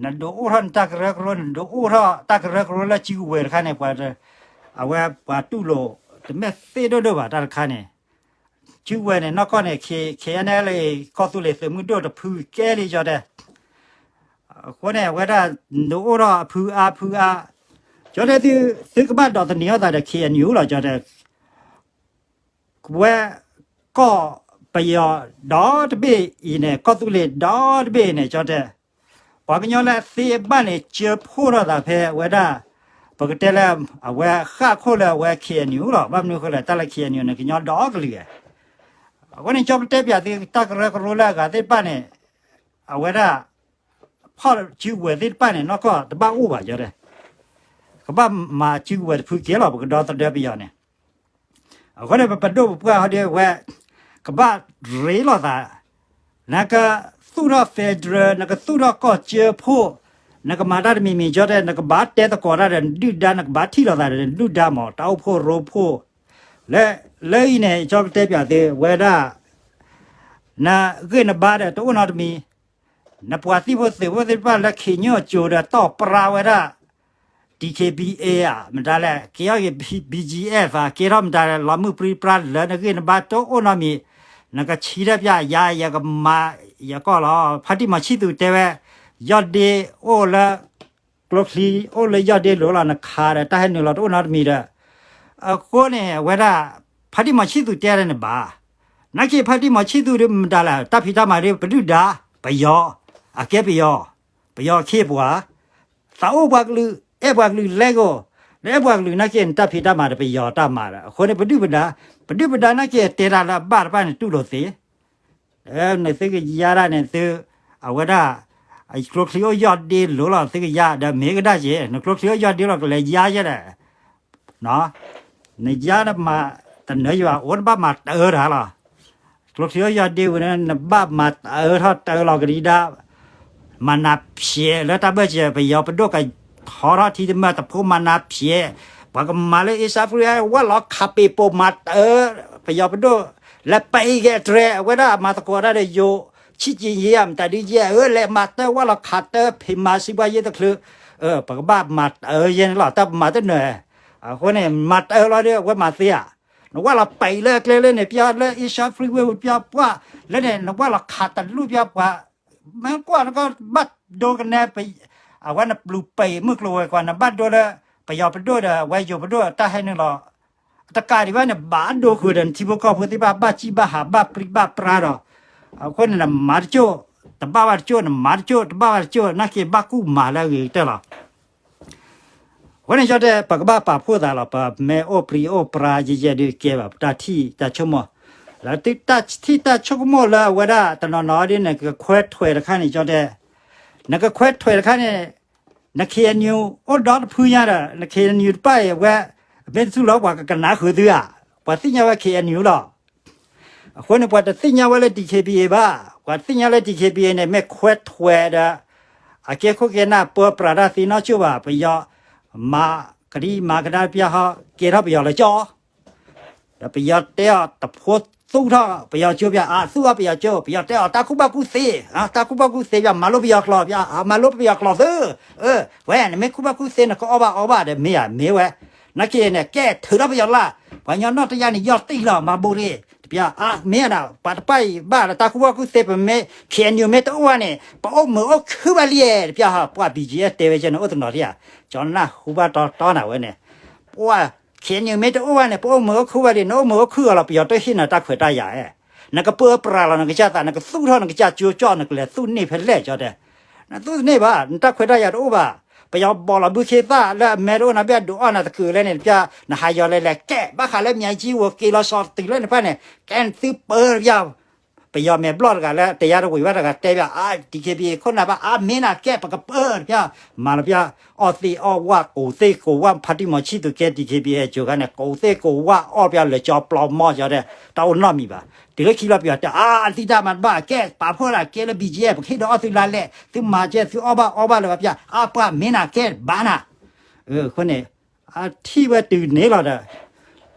နဒုးအိၣ်ထီၣ်နတၢ်ကရၢကရိ နဒုးအိၣ်ထီၣ်တၢ်ကရၢကရိလၢစုကဝဲၤတခါန့ၣ် ပှၤ အဝဲပှၤတူၢ်လိာ် တမ့ၢ်သ့ဒိၣ်ဒိၣ်ဘၣ် တၢ်တခါန့ၣ် စုကဝဲၤန့ၣ် နီၢ်ကီၢ်န့ၣ် K- KNLA ကီၢ်သူလ့ၤသုးမုၢ်ဒိၣ်တဖုကဲလံ ကၠီတဲ အဃိန့ၣ် အဝဲဒၣ် နဒုးအိၣ်ထီၣ်အဖုအါဖုအါ ကၠီတဲ သုကဘၣ်ဒိးသန့ၤအီၣ်သးဒီး K N U လီၤ ကၠီတဲ ဝဲ ကီၢ်ပယီၤဒီတဘ့ၣ်အံၤန့ၣ် ကီၢ်သူလ့ၤဒီတဘ့ၣ်အံၤန့ၣ် ကၠီတဲ ပှၤကညီလၢသ့အဘၣ်န့ၣ် ကၢဖှိၣ်ထီၣ်သးဖဲဝဲဒၣ် ပကတဲလၢ အဝဲဃၣ်ခိၣ်လၢအဝဲ K N U လီၤ ဘၣ်မနုၤဃိလဲၣ် တၢ်လၢ K N U န့ၣ် ကညီဒီကလုာ် အဃိန့ၣ် ကၠီပတဲပၠးသု တၢ်ကရၢကရိလၢအဂၤသ့ၣ်တဖၣ်န့ၣ် အဝဲဒၣ် ဖီၣ်စုကဝဲၤသ့ၣ်တဖၣ်န့ၣ် နီၢ်ကီၢ်တဘၣ်အိၣ်ဘၣ် ကၠီတဲ ကဘၣ်မၤစုကဝဲၤတဖုကဲလီၤ ပကဒီသဒၢပယီၤန့ၣ် အဃိန့ၣ် ပပဒိၣ်ပပှၢ်ဟီဒီးဝဲ ကဘၣ်ရ့လိာ်သး နက နကသူၣ်ထီၣ် federal နကသူၣ်ထီၣ်ကီၢ်စၢဖှိၣ်, နကမၤတၢ်တမံၤမံၤကၠီတဲ နကဘၣ်တဲသကိးတၢ်ဒီးနဒုၣ်ဒါ နကဘၣ်ထံၣ်လိာ်သးဒီးနဒုၣ်ဒါမး တၢ်အိၣ်ဖှိၣ်ရိဖှိၣ်, လၢ လၢအံၤန့ၣ် ကၠီကတဲပၠးသုဝဲဒၣ် နဂ့ၢ်နဘါဒီးတအိၣ်နီတမံၤ, နပှၤသံၣ်ဖိသုးဖိသ့ၣ်တဖၣ်လၢခ့ညိၣ်အစိၤဒီးတီၢ်ပြါဝဲဒၣ် DKBA ဧါ မတၤလဲၣ် က့ၤထီၣ်က့ၤ BGF ဧါ က့ၤထီၣ်မတၤလဲၣ် လီၤမုၢ်ပြံပြါလၢနဂ့ၢ်နဘါတအိၣ်နီတမံၤ, နကဆံထၢၣ်ပၠးယၤ ယကမၤယကီၢ်လီၤ. ဖါတံၢ်မီၤဆံၣ်သူးတဲဝဲ ယီၢ်ဒ့အိၣ်လၢ ကျိချံအိၣ်လၢယီၢ်ဒ့လိၤလီၤ နခးဒီးတၢ်ဟဲနုာ်လီၤတအိၣ်နီတမံၤဒီး အဃိန့ၣ် အဝဲဒၣ် ဖါတံၢ်မီၤဆံၣ်သူးတဲဒၣ်န့ၣ်ဘၣ်, နာ်က့ဖါတံၢ်မီၤဆံၣ်သူးဒ်မတၤလဲၣ် တၢ်ဖံးတၢ်မၤဒ်ပဒုၣ်ဒါ ပယီၤ, အကဲပယီၤ, ပယီၤခ့ပှၤ, သးအိၣ်ပှၤကလုာ် အဲၣ်ပှၤကလုာ်လဲၢ်ကိၣ်, လၢအဲၣ်ပှၤကလုာ်နာ်က့န့ၣ် တၢ်ဖံးတၢ်မၤဒီးပယီၤတၢ်မၤဒီး အဃိန့ၣ် ပဒုၣ်ပဒါ, ပဒုၣ်ပဒါနာ်က့တဲတၢ်လၢအဘၣ်တဖၣ်န့ၣ်တူၢ်လိာ်သ့ နသုကယါဒၣ်န့ၣ်သု, အဝဲဒၣ် ကျိချံအိၣ်ယီၢ်ဒ့လိၤလီၤ သုကယါဒီးမ့ၢ်ကဒၣ်က့ၤ နကျိချံအိၣ်ယီၢ်ဒ့လီၤ ကလဲၤယါယဲဒၣ်, နယါနမၤ တနၢၤယွၤအိၣ် နဘၣ်မၤတၢတၢ်လီၤ. ကျိချံအိၣ်ယီၢ်ဒ့ဝံၤန့ၣ် နဘၣ်မၤတၢထီၣ်တၢလီၤကဒံဒါ မၤနၤဖျဲးလၢတၢ်ဘၢၣ်စၢၤ ပယီၤပဒိၣ်ကထီထီၣ်ထံတမၢၢ်တဖိမၤနၤဖျဲး, ပှၤကမၤလၢ Asia Freeway ဝဲလီၤခးပ့ၤပိာ်မၤတၢ ပယီၤပဒိၣ် လဲၤပံးက့ၤအတြဲၤ အဝဲဒၣ်မၤသကိးတၢ်ဒီးယိၤ ဆံၣ်က့ၤယ့ၢ် မတၤဒ်ယဲၢ် အၢ လဲၤမၤတၢဝဲလီၤခးတၢ ဖံးမၤစံးပှၤယ့ၢ်တချုး, ပကဘၣ်မၤတၢယဲန့ၣ်လီၤ တၢ်ပမၤတနၢၤ, အဃိန့ၣ် မၤတၢလီၤဒီး အဝဲမၤသ့ဧါ, နဝဲလီၤပံးလၢအကျဲလၢန့ၣ် ပျီလၢ Asia Freeway ပျီပှၢ်လၢန့ၣ် နဝဲလီၤခးတလူၢ်ပျီပှၤ မ့ၢ်ကွၢ်နကဘၣ်ဒိကနဲ အဝဲနပျူၤပံးမုၢ်ကျိၤဝဲၤကွာ် နဘၣ်ဒိလၢ ပယီၤပဒိၣ်ဒီး အဝဲယိၤပဒိၣ်တၢ်ဟဲနုာ်လီၤ, တကးဒံးဘၣ်န့ၣ် ဘၣ်ဒိဃုာ်ဒီးနထံဖိကီၢ်ဖိသ့ၣ်တဖၣ် ဘၣ်စံၣ်ဘၣ်ဟး ဘၣ်ပြံဘၣ်ပြါဒီး, အဃိန့ၣ် နမၤတကၠိၣ် တဘၣ်ဘၣ်တကၠိၣ် နမၤတကၠိၣ် တဘၣ်ဘၣ်တကၠိၣ် နာ်က့ဘၣ်ကူၣ်မၤလၢအဂ့ၤကတၢၢ်လီၤ. အဃိန့ၣ် ကၠီတဲ ပကဘၣ်ပာ်ဖှိၣ်သးလီၤ ပမ့ၢ်အိၣ်ပြံအိၣ်ပြါယဲယဲဒုးကဲဘၣ် ပတၢ်ထံၣ်တၢ်ဆိကမိၣ်, လၢသုတၢ်ထံၣ်တၢ်ဆိကမိၣ်လၢအဝဲဒၣ်တနီၤနီၤဒ်န့ၣ် ကခွဲးထွဲးတခါန့ၣ် ကၠီတဲ, နကခွဲးထွဲးတခါန့ၣ် န KNU အိၣ်ဒီတဖုညါဒီး န KNU တဖၣ်အံၤ အဝဲ မ့ၢ်တထူၣ်လီၤ ပှၤကကနၣ်ဃုာ်သုဧါ, ပှၤသ့ၣ်ညါဝဲ KNU လီၤ. အဃိန့ၣ် ပှၤတသ့ၣ်ညါဝဲလၢ DKBA ဘၣ်, ပှၤတသ့ၣ်ညါလၢ DKBA န့ၣ် မ့ၢ်ခွဲးထွဲးဒီး အကဲခိၣ်ကဲနၢ်ပၢပြးတၢ်သ့နီၢ်ကၠိၣ်ဘၣ်, ပယီၤမၤကဒံမၤကဒါပျၢ်ဟီ ကဲထီၣ်ပယီၤလၢကၠီ ဒီးပယီၤတဲအီၤတဖိသူၣ်ထီၣ်ပယီၤကၠိပျၢ် အသူၣ်အီၣ်ပယီၤကၠိ ပယီၤတဲအီၤတၢ်ကူၣ်ဘၣ်ကူၣ်သ့, တၢ်ကူၣ်ဘၣ်ကူၣ်သ့ပျၢ် မၤလိပယီၤကျိာ်ပျၢ် မၤလိပယီၤကျိာ်သု, ဝဲ နမ့ၢ်ကူၣ်ဘၣ်ကူၣ်သ့ နကအီၣ်ဘၣ်အီဘၣ်ဒီး မ့ၢ်ဧါ မ့ၢ်ဝဲ, နာ်က့န့ၣ် ကဲထုးထီၣ်ပယီၤလၢ်, ပှၤကညီနီၢ်တယၢ်န့ၣ် ယီၢ်တံၢ်လီၤ မၤဘူးရ့ၣ် တပျၢ် အါ မ့ၢ်ဒၣ် ပှၤတဖၣ်အံၤဘၣ်ဒီးတၢ်ကူၣ်ဘၣ်ကူၣ်သ့ ပမ့ၢ် KNU မ့ၢ်တအိၣ်ဘၣ်န့ၣ် ပအိၣ်မုာ်အိၣ်ခုၣ်ဘၣ်လံ တပျၢ်ဟီ ပှၤ BGF တဲဝဲကဲန့ၣ် အိၣ်တနီၤတယၢ်, ကၠီနၢ်ဟူဘၣ်တီတီနၤဝဲန့ၣ်, ပှၤ KNU မ့ၢ်တအိၣ်ဘၣ်န့ၣ် ပအိၣ်မုာ်အိၣ်ခုၣ်ဘၣ်လံ, နအိၣ်မုာ်အိၣ်ခုၣ်အီၤလီၤ ပယီၤတဟ့ၣ်နၤတၢ်ခွဲးတၢ်ယာ်, နကပၢပြးလီၤ နကစၢ်သး နကသူၣ်ထီၣ် နကစၢ်ကၠိကၠီၣ် နကလဲၤသူၣ်န့ၢ်ဖဲလဲၣ်ကၠီတဲ, နသူၣ်တန့ၢ်ဘၣ် နတၢ်ခွဲးတၢ်ယာ်တအိၣ်ဘၣ်, ပယီၤဘီၣ်လီၤဘုခ့သၣ်လၢအမဲတအိၣ်နၤဘၣ်ဒုးအီၣ်နၤသကုၤလၢန့ၣ်တပျၢ်, နဟးယီၤလဲၤလဲၤကဲ ဘၣ်ဃးလၢမၠဲကၠံဝဲက့ၤလီၤစီၤတုၤလၢန့ၣ်တဖၣ်န့ၣ် ကဲနသုပၢတပျၢ် ပယီၤမဲာ်ဘျီၣ်တဂၤလၢတယါတဝံၤဘၣ်တဂၤတဲပျၢ် အါ DKBA ခိၣ်နၢ်ဘၣ် အါ မ့ၢ်နၤကဲ ပကပၢတပျၢ်, မၤလီၤပျၢ် အီၣ်သ့ၣ်အီၣ်ဝၣ် ကိးသ့ၣ်ကိးဝၣ် ဖါတံၢ်မီၤဆံၣ်သူးကဲ DKBA အစိၤခါန့ၣ် ကိးသ့ၣ်ကိးဝၣ်အီၣ်ပျၢ် လဲၤကၠီပျီမီၢ်ကၠီဒီး တၢ်အိၣ်နီတမံၤဘၣ်, တုၤလၢခံလီၤပယီၤတဲ အါ အသံတၢ်မၤတဘၣ် ကဲပာ်ဖှိၣ်ဒၣ်ကဲလၢ BGF ပကဟ့ၣ်ဒီးအီၣ်သုလါလဲၣ် သုမၤကဲ သုအီၣ်ဘၣ်အီဘၣ်လၢၤဘၣ်ပျၢ် အါ ပှၤ မ့ၢ်နၤကဲဘၣ်နၤ, အဃိန့ၣ် အထံၣ်ဝဲတုၤန့ၣ်လီၤဒီး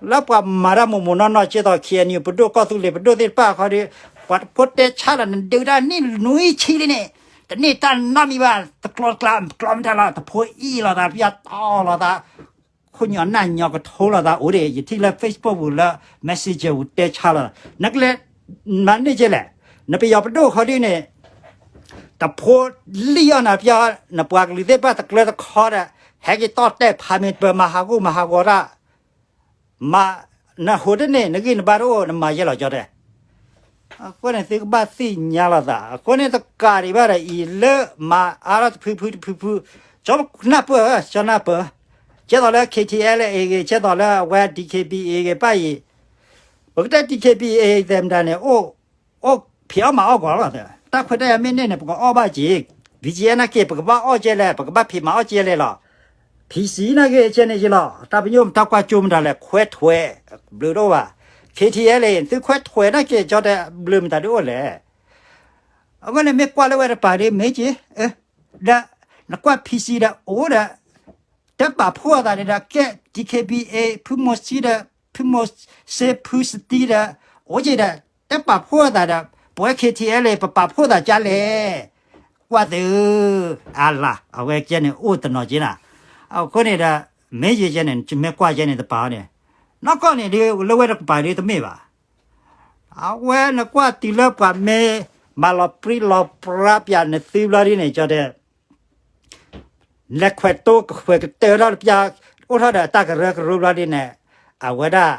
လၢပှၤမၤတၢ်မိၢ်မိၢ်နီၢ်နီၢ် ကဲသိး KNU ပဒိၣ် ကီၢ်သူလ့ၤပဒိၣ်သ့ၣ်တဖၣ်ခီဒီး ပှၤတဖိတဲဆါလီၤ နဒုးတၢ်နံၣ်နွံဆံလံန့ၣ် တန့ၢ်တၢ်နီတမံၤဘၣ် တကျီတကျါ ကျီမတၤလီၤ တဖိအံၣ်လိာ်သး ပျၢ်တီလိာ်သး ခိၣ်ညီၣ်နၢ်ညီၣ်ကထိလိာ်သးအိၣ်ဒံး ယထံၣ်လၢ Facebook ပူၤလၢ Messenger ပူၤတဲဆါလီၤ နကလဲၤ မၤန့ၢ်ကဲလဲၣ် နပယီၤပဒိၣ်ခီဒ်န့ၣ် တဖိလံၣ်အီၣ်နၤပျၢ် နပှၤကလုာ်သ့ၣ်တဖၣ်တကျၢတခီဒီး ဟဲက့ၤတီၢ်တဲာ်ဖးမ့ၢ်တပၢၢ် မၤဟးဂီၤမၤဟးဂီၤတၢ် မၤ နဟူးတန့ၢ် နဂံၢ်နဘါတအိၣ် နမၤယဲလီၤကၠီတဲ အဃိန့ၣ် သုကဘၣ်သ့ၣ်ညါလိာ်သး အဃိန့ၣ် တကးဒံးဘၣ်ဒီးအံၤ လၢမၤအါထီၣ်တဖုဖုတဖုဖု ကၠီနၢ်ပၢၢ် ကၠီနၢ်ပၢၢ် ကဲသိးလၢ KTLA အံၤဂ့ၤ ကဲသိးလၢအဝဲ DKBA အံၤဂ့ၤ ပၢ်အံၤ ပကတဲ DKBA အံၤ သဲမတၤန့ၣ် အိၣ် အိၣ်ဖံးအီၣ်မၤအီၣ်ကွၢ်လီၤ တၢ်ခွဲးတၢ်ယာ်မ့ၢ်န့ၢ်န့ၣ် ပကအီၣ်ဘၣ်က့ၤ BGF နာ်က့ ပကဘၣ်အီၣ်ကဲလဲၣ် ပကဘၣ်ဖံးမၤအီၣ်ကဲလဲၣ်လီၤ PC နာ်က့ ကဲန့ၣ်က့ၤလီၤ တၢ်ပညိၣ်တၢ်ကွၢ်ကၠိမတၤလဲၣ် ခွဲးထွဲး ဘျုးတအိၣ်ဘၣ် KTLA သုခွဲးထွဲးနာ်က့ ကၠီတဲ ဘျုးမတၤဒုးအိၣ်လဲၣ် အဃိန့ၣ်မ့ၢ်ကွၢ်လၢဝဲတပၤဒီး မ့ၢ်က့ၤ, ဒီး နကွၢ် P C ဒီးအိၣ်ဒီး တပာ်ဖှိၣ်အသးဒီး ကဲ D K B A ဖုမိၢ်စံဒီး ဖုမိၢ်စ့ဖုစတံဒီး အိၣ်က့ၤဒီး တပာ်ဖှိၣ်အသးဒီး ပဝဲ K T L ပပာ်ဖှိၣ်သးကလဲၣ်, ကွၢ်သု, အလၤ အဝဲကဲန့ၣ်အိၣ်တနီၤက့နၤ, အဃိန့ၣ်ဒီး မ့ၢ်ယဲကဲန့ၣ် မ့ၢ်ကွၢ်ကဲန့ၣ်တပၤန့ၣ်, နီၢ်ကီၢ်န့ၣ်ဒီး လၢဝဲတကပၤဒီးတမ့ၢ်ဘၣ် အဝဲနကွၢ်တုၤလၢပှၤမ့ၢ်မၤလီၤပြံလီၤပြါနသုဘျီဒ်န့ၣ် ကၠီတဲ လဲၤခွဲးတိကခွဲးကတၢၢ်ထီၣ်တပျၢ်, အိၣ်ထီၣ်ဒီးတၢ်ကရၢကရိဘျီဒ်န့ၣ်, အဝဲဒၣ်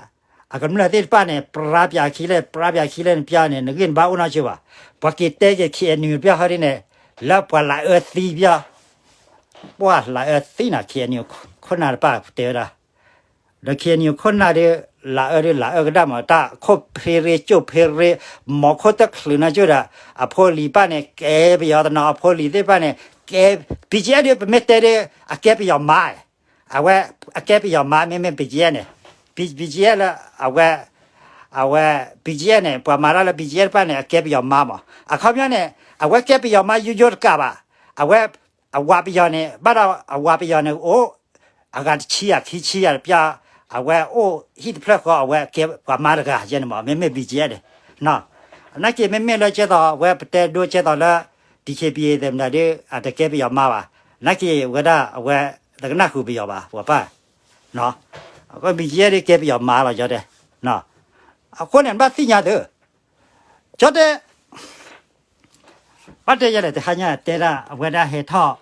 အကမျၢၢ်သ့ၣ်တဖၣ်န့ၣ် ပြါပြးခံလဲၣ် ပြါပြးခံလဲၣ်နပျၢ်န့ၣ် နဂ့ၢ်နဘၣ်အိၣ်နီတစဲးဘၣ်, ပှၤက့ၤတဲက့ၤ K N U တပျၢ်ဟီဒ်န့ၣ်, လၢပှၤလၤအၢသံပျၢ်, ပှၤလၤအၢသံနၤ K N U ခိၣ်နၢ်တပၣ်တဲဝဲဒၣ် ဒီး K N U ခိၣ်နၢ်ဒီး လၤအၢဒီးလၤအၢကဒၣ်မး တၢ်ခိၣ်ဖ့ရ့ကၠိၣ်ဖ့ရ့, မီၤခိၣ်တချုးနီကၠိၣ်ဒီး အဖိလံၤတဖၣ်န့ၣ် ကဲပယီၤတနီၤ အဖိလံၤသ့ၣ်တဖၣ်န့ၣ် ကဲ, B G F ဒီး ပမ့ၢ်တဲဒီး အကဲပယီၤမါ, အဝဲ အကဲပယီၤမါ မ့မ့ၢ် B G F န့ၣ်, B G F လၢ အဝဲ အဝဲ B G F န့ၣ် ပှၤမၤတၢ်လၢ B G F တဖၣ်န့ၣ် အကဲပယီၤမါမး, အခီပညီန့ၣ် အဝဲကဲပယီၤမါယိယိတကးဘၣ်, အဝဲ အဝၤပယီၤန့ၣ် ဘၣ်ဒီးအဝၤပယီၤန့ၣ်အိၣ် အဂၤတဆံယၤခံဆံယၤတပျၢ်, အဝဲအိၣ်ဟံၣ်တဖျၢၣ်ဃီ အဝဲကဲပှၤမါတဂၤယဲန့ၣ်မး မ့မ့ၢ် B G F န့ၣ်, နာ်က့ မ့မ့ၢ်လၢကဲသိး အဝဲပတဲဒိကဲသိးလၢ D K B A သ့ၣ်မတၤဒီး အတကဲပယီၤမါဘၣ်, နာ်က့ ဝဲဒၣ်အဝဲ တကနၣ်ဃုာ်ပယီၤဘၣ် ပှၤပၢ်, အဃိ B G F ဒီးကဲပယီၤမါလီၤ ကၠီတဲ, အဃိန့ၣ် နဘၣ်သ့ၣ်ညါသု, ကၠီတဲ ဘၣ်တဲယဲလဲၣ် တဟါညါတဲဒၣ် အဝဲဒၣ်ဟဲထီၣ်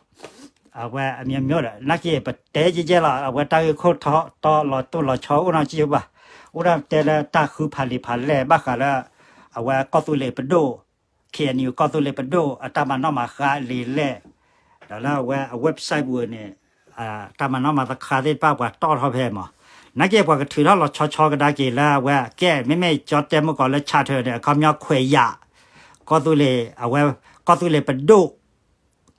အဝဲအမျိုးမျိုးဒီး နာ်က့ ပတဲယဲယဲလီၤ အဝဲတၢ်ဂ့ၢ်ခိၣ်ထီတီလီၤတိၢ်လီၤဆီအိၣ်နီတစဲးဘၣ်, အိၣ်ဒၣ်တဲလၢတၢ်ဃုဖးလံာ်ဖးလဲၢ် ဘၣ်ဃးလၢ အဝဲကီၢ်သူလ့ၤပဒိၣ်, K N U ကီၢ်သူလ့ၤပဒိၣ် အတၢ်မၤနီၣ်မၤဃါလံာ်လဲၢ်, ဒီးလၢအဝဲအ website ပူၤန့ၣ် တၢ်မၤနီၣ်မၤဃါသ့ၣ်တဖၣ်ပှၤတီၣ်ထီၣ်ဖဲမး, နာ်က့ပှၤကထုးထီၣ်လီၤဆီဆီကဒါက့ၤလၢအဝဲကဲ မ့မ့ၢ်ကၠီတဲမုၢ်ကီၤလၢ charter န့ၣ် အခီပညီခွဲးယာ်, ကီၢ်သူလ့ၤ အဝဲ ကီၢ်သူလ့ၤပဒိၣ်,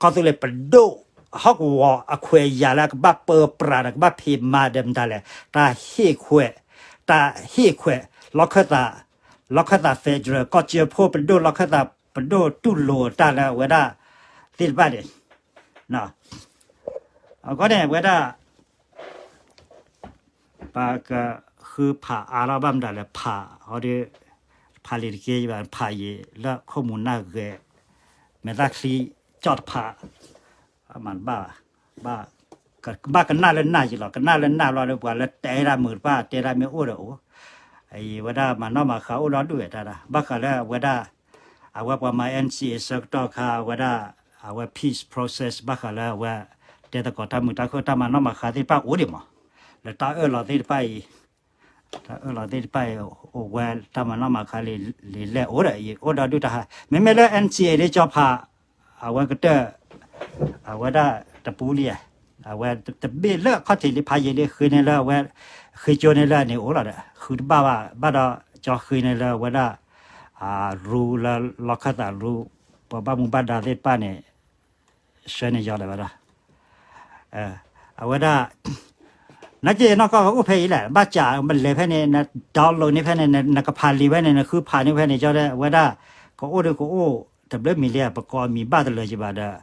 ကီၢ်သူလ့ၤပဒိၣ်, ဟီၣ်ကဝီၤအခွဲးယာ်လၢအကဘၣ်ပၢပြးဒီးကဘၣ်ဖံးမၤဒီးမတၤလဲၣ် တၢ်ဟ့ၣ်ခွဲး, တၢ်ဟ့ၣ်ခွဲး, လီၢ်ခၢၣ်သး, လီၢ်ခၢၣ်သး federal ကီၢ်စၢဖှိၣ်ပဒိၣ် လီၢ်ခၢၣ်သးပဒိၣ်တူၢ်လိာ်တၢ်လၢအဝဲဒၣ်သ့ၣ်တဖၣ်န့ၣ်, အဃိန့ၣ် အဝဲဒၣ် ပကဃုဖးအါထီၣ်ဘၣ်မတၤလဲၣ် ဖးဟီဒီး ဖးလံာ်တက့ၢ်ဘၣ် ဖးယံာ်လၢခိၣ်မူၤနၢ်ဂဲၤ မဲာ်သၣ်ချံကၠီၣ်တဖး, မၤတဘၣ်ဘၣ်, ဘၣ်ကနၣ်လၢနၢ်ယံာ်လီၤ ကနၣ်လၢနၢ်ဘျီဒီး ပှၤလၢတဲဒၣ်မုာ်တဖၣ်တဲဒၣ်မ့ၢ်အိၣ်ဒီးအိၣ်, အံၤဝဲဒၣ်မၤနီၣ်မၤဃါအိၣ်ဒီဒူၣ်ဝဲတၢ်ဒၣ် ဘၣ်ဃးလၢအဝဲဒၣ်, အဝဲပှၤမၤ N C A ဆၢကတီၢ်ခါ အဝဲဒၣ်, အဝဲ peace process ဘၣ်ဃးလၢအဝဲ, တဲသကိးတၢ်မုာ်တၢ်ခုၣ်တၢ်မၤနီၣ်မၤဃါသ့ၣ်တဖၣ်အိၣ်ဒံးမး, လၢတၢ်အၢၣ်လီၤသ့ၣ်တဖၣ်အံၤ တၢ်အၢၣ်လီၤသ့ၣ်တဖၣ်အံၤ, အိၣ်ဝဲတၢ်မၤနီၣ်မၤဃါလံာ်လဲၢ်အိၣ်ဒီးအံၤ အိၣ်ဒီဒူၣ်တၢ်ဟါ, မ့မ့ၢ်လၢ N C A ဒ်ကၠီဖး, အဝဲကတၢၢ်, အဝဲဒၣ်တပူၤလံဧါ, အဝဲတဘ့ၣ်လၢအခီၣ်ထံးလံဖးယံာ်လံဃ့န့ၢ်လၢအဝဲ, ဃ့ကၠိန့ၢ်လၢအန့ၣ်အိၣ်လီၤဒီး ဃုတဘၣ်ဘၣ် ဘၣ်ဒီးကၠီဃ့န့ၢ်လၢအဝဲဒၣ်, ရူလၢလီၢ်ခၢၣ်သးရူ, ပှၤဘၣ်မူဘၣ်ဒါသ့ၣ်တဖၣ်န့ၣ်, ဆှၢန့ၢ်ယီၤလၢၤဘၣ်ဒီး အဝဲဒၣ်, နာ်က့နီၢ်ကီၢ်ကအိၣ်ဖဲအံၤလဲၣ် ဘၣ်စးမလဲၤဖဲန့ၣ် န download န့ၢ်ဖဲန့ၣ် နကဖးလံာ်ဖဲန့ၣ် နဃုဖးန့ၢ်ဖဲန့ၣ် ကၠီတဲ အဝဲဒၣ်, ကအိၣ်ဒီးကအိၣ်, တဘျုးမံၤလံ ပကိးအမံၤဘၣ်တလၢာ်က့ၤဘၣ်ဒီး,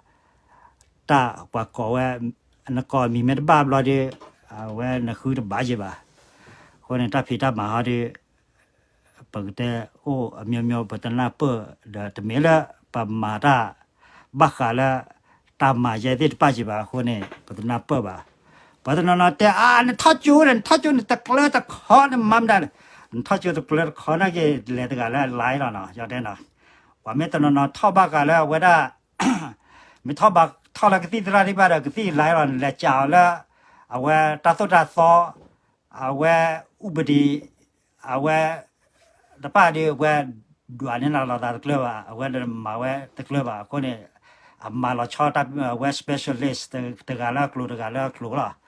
တၢ်ပှၤကိးဝဲ, နကိးအမံၤမ့ၢ်တဘၣ်ဘျီဒီး, အဝဲနဃုတဘၣ်က့ၤဘၣ်, အဃိန့ၣ် တၢ်ဖံးတၢ်မၤဟီဒီး ပကတဲအိၣ်အမျိုးမျိုး ပတနၢ်ပၢၢ်ဒီး တမ့ၢ်လၢပမၤတၢ်ဘၣ်ဃးလၢ တၢ်မၤယဲသ့ၣ်တဖၣ်က့ၤဘၣ်အဃိန့ၣ် ပတနၢ်ပၢၢ်ဘၣ်. ပှၤတနီၤနီၤတဲ အါ နထီၣ်ကၠိဒီး နထီၣ်ကၠိန့ၣ် တကျၢတခီ နမၤမတၤလဲၣ်, နထီၣ်ကၠိတကျၢတခီနာ်က့ လဲၤတဂၤလၢအ live လီၤနီၤ ယတဲနီၤ. ပှၤမ့ၢ်တနီၤနီၤထီၣ်ဘၣ်ဃးလၢအဝဲဒၣ် မ့ၢ်ထီၣ်ဘၣ်ထီၣ်လၢကသံၣ်သရၣ်သ့ၣ်တဖၣ်ဒီး ကသံၣ် live လီၤ နလဲၤစးအီၤလၢ အဝဲတၢ်သိၣ်တၢ်သီ အဝဲ ဥပဒေ အဝဲ တဖၣ်ဒီး အဝဲ ဒွးန့ၢ်နၤလိာ်သးတကျၢၤဘၣ်, အဝဲမၤဝဲတကျၢၤဘၣ်အဃိန့ၣ် အမၤလီၤဆီတၢ် အဝဲ specialist တဂၤလၢအကျိၤ တဂၤလၢအကျိၤလီၤ.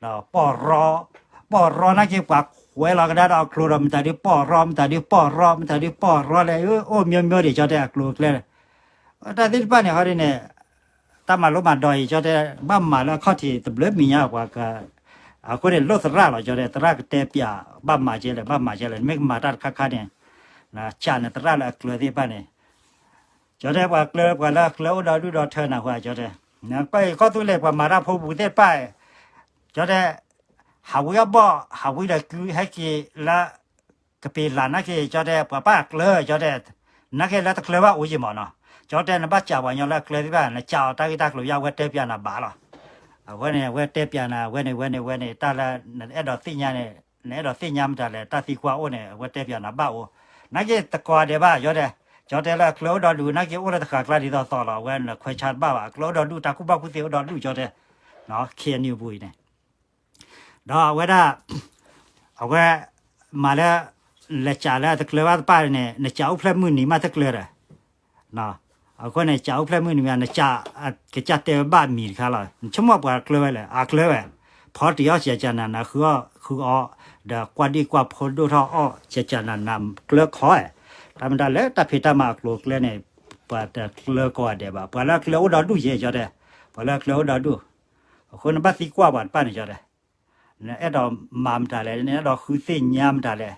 ဒီးပီၢ်ရီ, ပီၢ်ရီနာ်က့ ပှၤခွဲးလီၤကဒါဒီးအကျိၤဒီး မတၤဒုးပီၢ်ရီ မတၤဒုးပီၢ်ရီ မတၤဒုးပီၢ်ရီလဲၣ်, အိၣ်မျိုးမျိုးဒံး ကၠီတဲ အကျိၤအကျဲ တၢ်သ့ၣ်တဖၣ်န့ၣ် ဟီဒ်န့ၣ် တၢ်မၤလိမၤဒိးအံၤ ကၠီတဲ ဘၣ်မၤလၢအခီၣ်ထံးတဘျုးမံၤညါပှၤက, အဃိန့ၣ် လိၣ်သရၣ်လီၤ ကၠီတဲ သရၣ်ကတဲပျး ဘၣ်မၤကဲလဲၣ် ဘၣ်မၤကဲလဲၣ် မ့ၢ်ကမၤတၢ်တခါခါန့ၣ် ကၠးန့ၣ်သရၣ်လၢအကျၢၤသ့ၣ်တဖၣ်န့ၣ် ကၠီတဲ ပှၤကျၢၤ ပှၤလၢအကျၢၤအိၣ်ဒီဒူၣ်ဒီထၢနၤ ဟါ ကၠီတဲ, ကီၢ်သူလ့ၤ ပှၤမၤတၢ်ဖိပူၤသ့ၣ်တဖၣ် ကၠီတဲ, ဟးဝံအဘီၣ် ဟးဝံဒီးကုဟဲက့ၤလၢ ကပ့ၤလးနာ်က့ ကၠီတဲ ပှၤပၢ်အကျၢၤ ကၠီတဲ, နာ်က့လၢတကျၢၤဘၣ်အိၣ်ယံာ်မးနီၤ, ကၠီတဲ နဘၣ်စံးပှၤကညီလၢအကျၢၤသ့ၣ်တဖၣ် နစံးအီၤတၢ်ဂ့ၢ်တၢ်ကျိၤယါ အဝဲတဲပၠးနၤဘၣ်လီၤ, အဝဲန့ၣ် အဝဲတဲပၠးနၤ အဝဲန့ၣ် ဝဲန့ၣ် ဝဲန့ၣ် တၢ်လၢနအဲၣ်ဒိးသ့ၣ်ညါန့ၣ် နအဲၣ်ဒိးသ့ၣ်ညါမတၤလဲၣ် တၢ်သံကွၢ်အိၣ်န့ၣ် အဝဲတဲပၠးနၤဘၣ်အိၣ်, နာ်က့တကိးဂၤဒဲးဘၣ် ကၠီတဲ, ကၠီတဲလၢအကျၢၤအိၣ်ဒီဒူၣ် နာ်က့အိၣ်လၢတဃာ်ကျါဒ်သိးသိးလီၤ အဝဲနခွဲးဆါတဘၣ်ဘၣ် အကျၢၤအိၣ်ဒီဒူၣ် တၢ်ကူၣ်ဘၣ်ကူၣ်သ့အိၣ်ဒီဒူၣ် ကၠီတဲ, ခ့အနံၣ်အပူၤအံၤန့ၣ် ဒီးအဝဲဒၣ် အဝဲ မၤလၢ လဲၤစံးလၢတကျၢၤဘၣ်တဖၣ်န့ၣ် နစံးအိၣ်ဖျဲၣ်မုၢ်နံၤမးတကျၢၤဒီး, အဃိန့ၣ် စံးအိၣ်ဖျဲၣ်မုၢ်နံၤမး နစံး ကစၢ်တဲဝဲဘၣ်မံၤတခါလီၤ နဆိကမိၣ်ပှၤကျၢၤဝဲလဲၣ် အကျၢၤဝဲ, ဖီတံၢ်အီၣ်စံးစံးနၤနၤ ဃုအီၣ်ဃုအီ ဒီးကွၢ်ဒံၣ်ကွၢ်ဖိဒိၣ်ထီၣ်အီၣ် စံးစံးနၤနၤကျၢၤခီ, တၢ်မတၤလၢတၢ်ဖံးတၢ်မၤအကျိၤအကျဲန့ၣ် ပှၤတကျၢၤကိးဂၤဒဲးဘၣ် ပှၤလၢအကျၢၤအိၣ်ဒီဒူၣ်ယဲ ကၠီတဲ, ပှၤလၢအကျၢၤအိၣ်ဒီဒူၣ်, အဃိနဘၣ်သံကွၢ်ပှၤတဖၣ်န့ၣ် ကၠီတဲ နအဲၣ်ဒိးမၤမတၤလဲၣ် နအဲၣ်ဒိးဃုသ့ၣ်ညါမတၤလဲၣ်,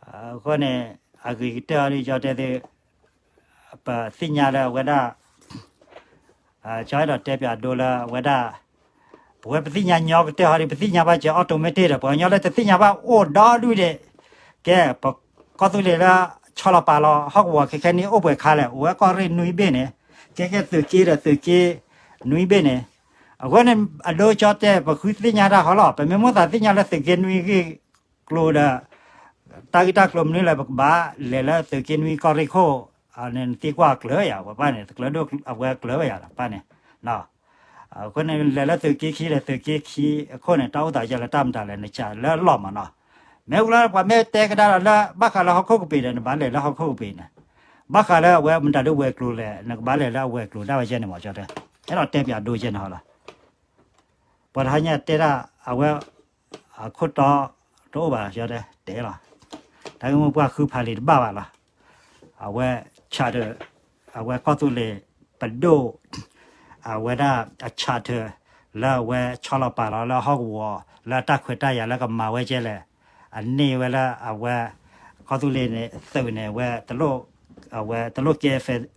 အဃိန့ၣ် အဂ့ၤကတၢၢ်အီၤဒ် ကၠီတဲသ့, ပသ့ၣ်ညါလၢအဝဲဒၣ် ကၠီအဲၣ်ဒိးတဲပၠးဒိလၢအဝဲဒၣ် ပဝဲပသ့ၣ်ညါညီကတၢၢ်ဟီဒ် ပသ့ၣ်ညါဘၣ်စဲး automatic ဒီး ပှၤကညီလၢတသ့ၣ်ညါဘၣ်အိၣ်ဒီဒူၣ်ဒံး, ကဲ ပကီၢ်သူလ့ၤလၢ ဆီလီၤပာ်လီၤ ဟီၣ်ကဝီၤခဲခဲန့ၣ် အိၣ်ပှဲၤခါလဲၣ် အိၣ်ဝဲကီၢ်ရ့ၣ်နွံဘ့ၣ်န့ၣ်, ကဲကဲသုးက့ဒီးသုးက့ နွံဘ့ၣ်န့ၣ်, အဃိန့ၣ် အဒိကၠီတဲ ပဃုသ့ၣ်ညါတၢ်ဟီလီၤ ပမ့ၢ်မိၣ်သးသ့ၣ်ညါလၢသုးက့နွံဂ့ၢ်ကျိၤဒီး တၢ်ဂ့ၢ်တၢ်ကျိၤမနုၤလဲၣ် ပကဘၣ်လဲၤလၢသုးက့နွံကီၢ်ရ့ၣ်ခိၣ်, နသံကွၢ်အကျၢၤယၤ ပှၤပၢ်န့ၣ် တကျၢၤဒိၣ်အဝဲကျၢၤဝဲယၤလီၤ ပၢ်န့ၣ်, အဃိန့ၣ် လဲၤလၢသုးက့ခံဒီးသုးက့ခံအခိၣ်န့ၣ် တၢ်အိၣ်သးယဲလၢတၢ်မတၤလဲၣ် နစံးလၢအလီၢ်မးနီၤ, မ့ၢ်ဝံၤလီၤ ပှၤမ့ၢ်တဲကဒါဒီးလၢ ဘၣ်ဃးလၢဟီၣ်ခိၣ်ကပ့ၤဒီး နဘၣ်လဲၤလၢဟီၣ်ခိၣ်ကပ့ၤန့ၣ်, ဘၣ်ဃးလၢအဝဲမတၤဒိဝဲၤကျိၤလဲၣ် နကဘၣ်လဲၤလၢအဝဲၤကျိၤဒၣ်ဝဲယဲန့ၣ်မး ကၠီတဲ, အဲၣ်ဒိးတဲပၠးဒိယဲန့ၣ်ဟီလီၤ ပှၤတဟါညါတဲဒၣ် အဝဲ အခိၣ်တီ တအိၣ်ဘၣ် ကၠီတဲ တဲလီၤ, တၢ်ဂ့ၢ်မိၢ်ပှၢ်ဃုဖးလံာ်တဘၣ်ဘၣ်လီၤ, အဝဲ charter အဝဲကီၢ်သူလ့ၤပဒိၣ် အဝဲဒၣ်အ charter လၢအဝဲဆီလီၤပာ်လီၤလၢဟီၣ်ကဝီၤ လၢအတၢ်ခွဲးတၢ်ယာ်လၢကမၤဝဲကဲလဲၣ်, အန့ၢ်ဝဲလၢအဝဲ ကီၢ်သူလ့ၤန့ၣ် သုးန့ၣ် ဝဲ အဝဲတလိၣ်ကဲ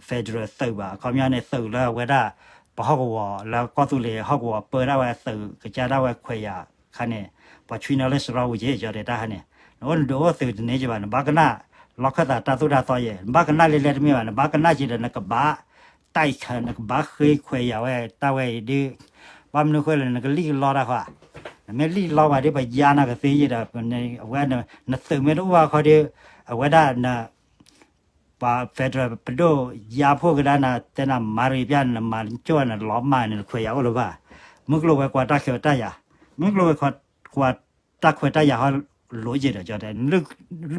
federal သုးဘၣ် အခီပညီန့ၣ် သုးလၢအဝဲဒၣ် ပဟီၣ်ကဝီၤလၢကီၢ်သူလ့ၤဟီၣ်ကဝီၤပၢဒၣ်ဝဲသုးကစၢ်ဒၣ်ဝဲခွဲးယာ်ခါန့ၣ် ပှၤဆွံနုာ်လၢစရီဝံၤက့ ကၠီတဲတၢ်ဟါန့ၣ် နအိၣ်နဒုးအိၣ်သုးတန့ၢ်က့ဘၣ် နဘၣ်ကနၣ် လီၢ်ခၢၣ်သးတၢ်သိၣ်တၢ်သီယဲ နဘၣ်ကနၣ်လံလဲၣ်တမ့ၢ်ဘၣ် နဘၣ်ကနၣ်က့ဒီး နကဘၣ် တၢ်အံၤခါ နကဘၣ်ဃ့ခွဲးယာ်ဝဲ တၢ်ဝဲအံၤဒုး ဘၣ်မနုၤဃိလဲၣ် နကလံၣ်ကလီတၢ်ဃီ နမ့ၢ်လံၣ်လီဘၣ်ဒီး ပယါနၤကသ့ယဲဒီး အဝဲ နသုးမ့ၢ်တအိၣ်ဘၣ်ခီဒီး အဝဲဒၣ်န ပှၤ federal ပဒိၣ်ယါဖှိၣ်ကဒါနၤ တဲနၤမၤရံပျၢ် နမၤကၠိၣ်နလီၤမၢ်န့ၣ် နခွဲးယာ်အိၣ်လၢၤဘၣ် မုၢ်ကျိၤဝဲၤကွာ်တၢ်ခွဲးတၢ်ယာ် မုၢ်ကျိၤဝဲၤကွာ်တၢ်ခွဲးတၢ်ယာ်ဟီလိၤယဲဒီး ကၠီတဲ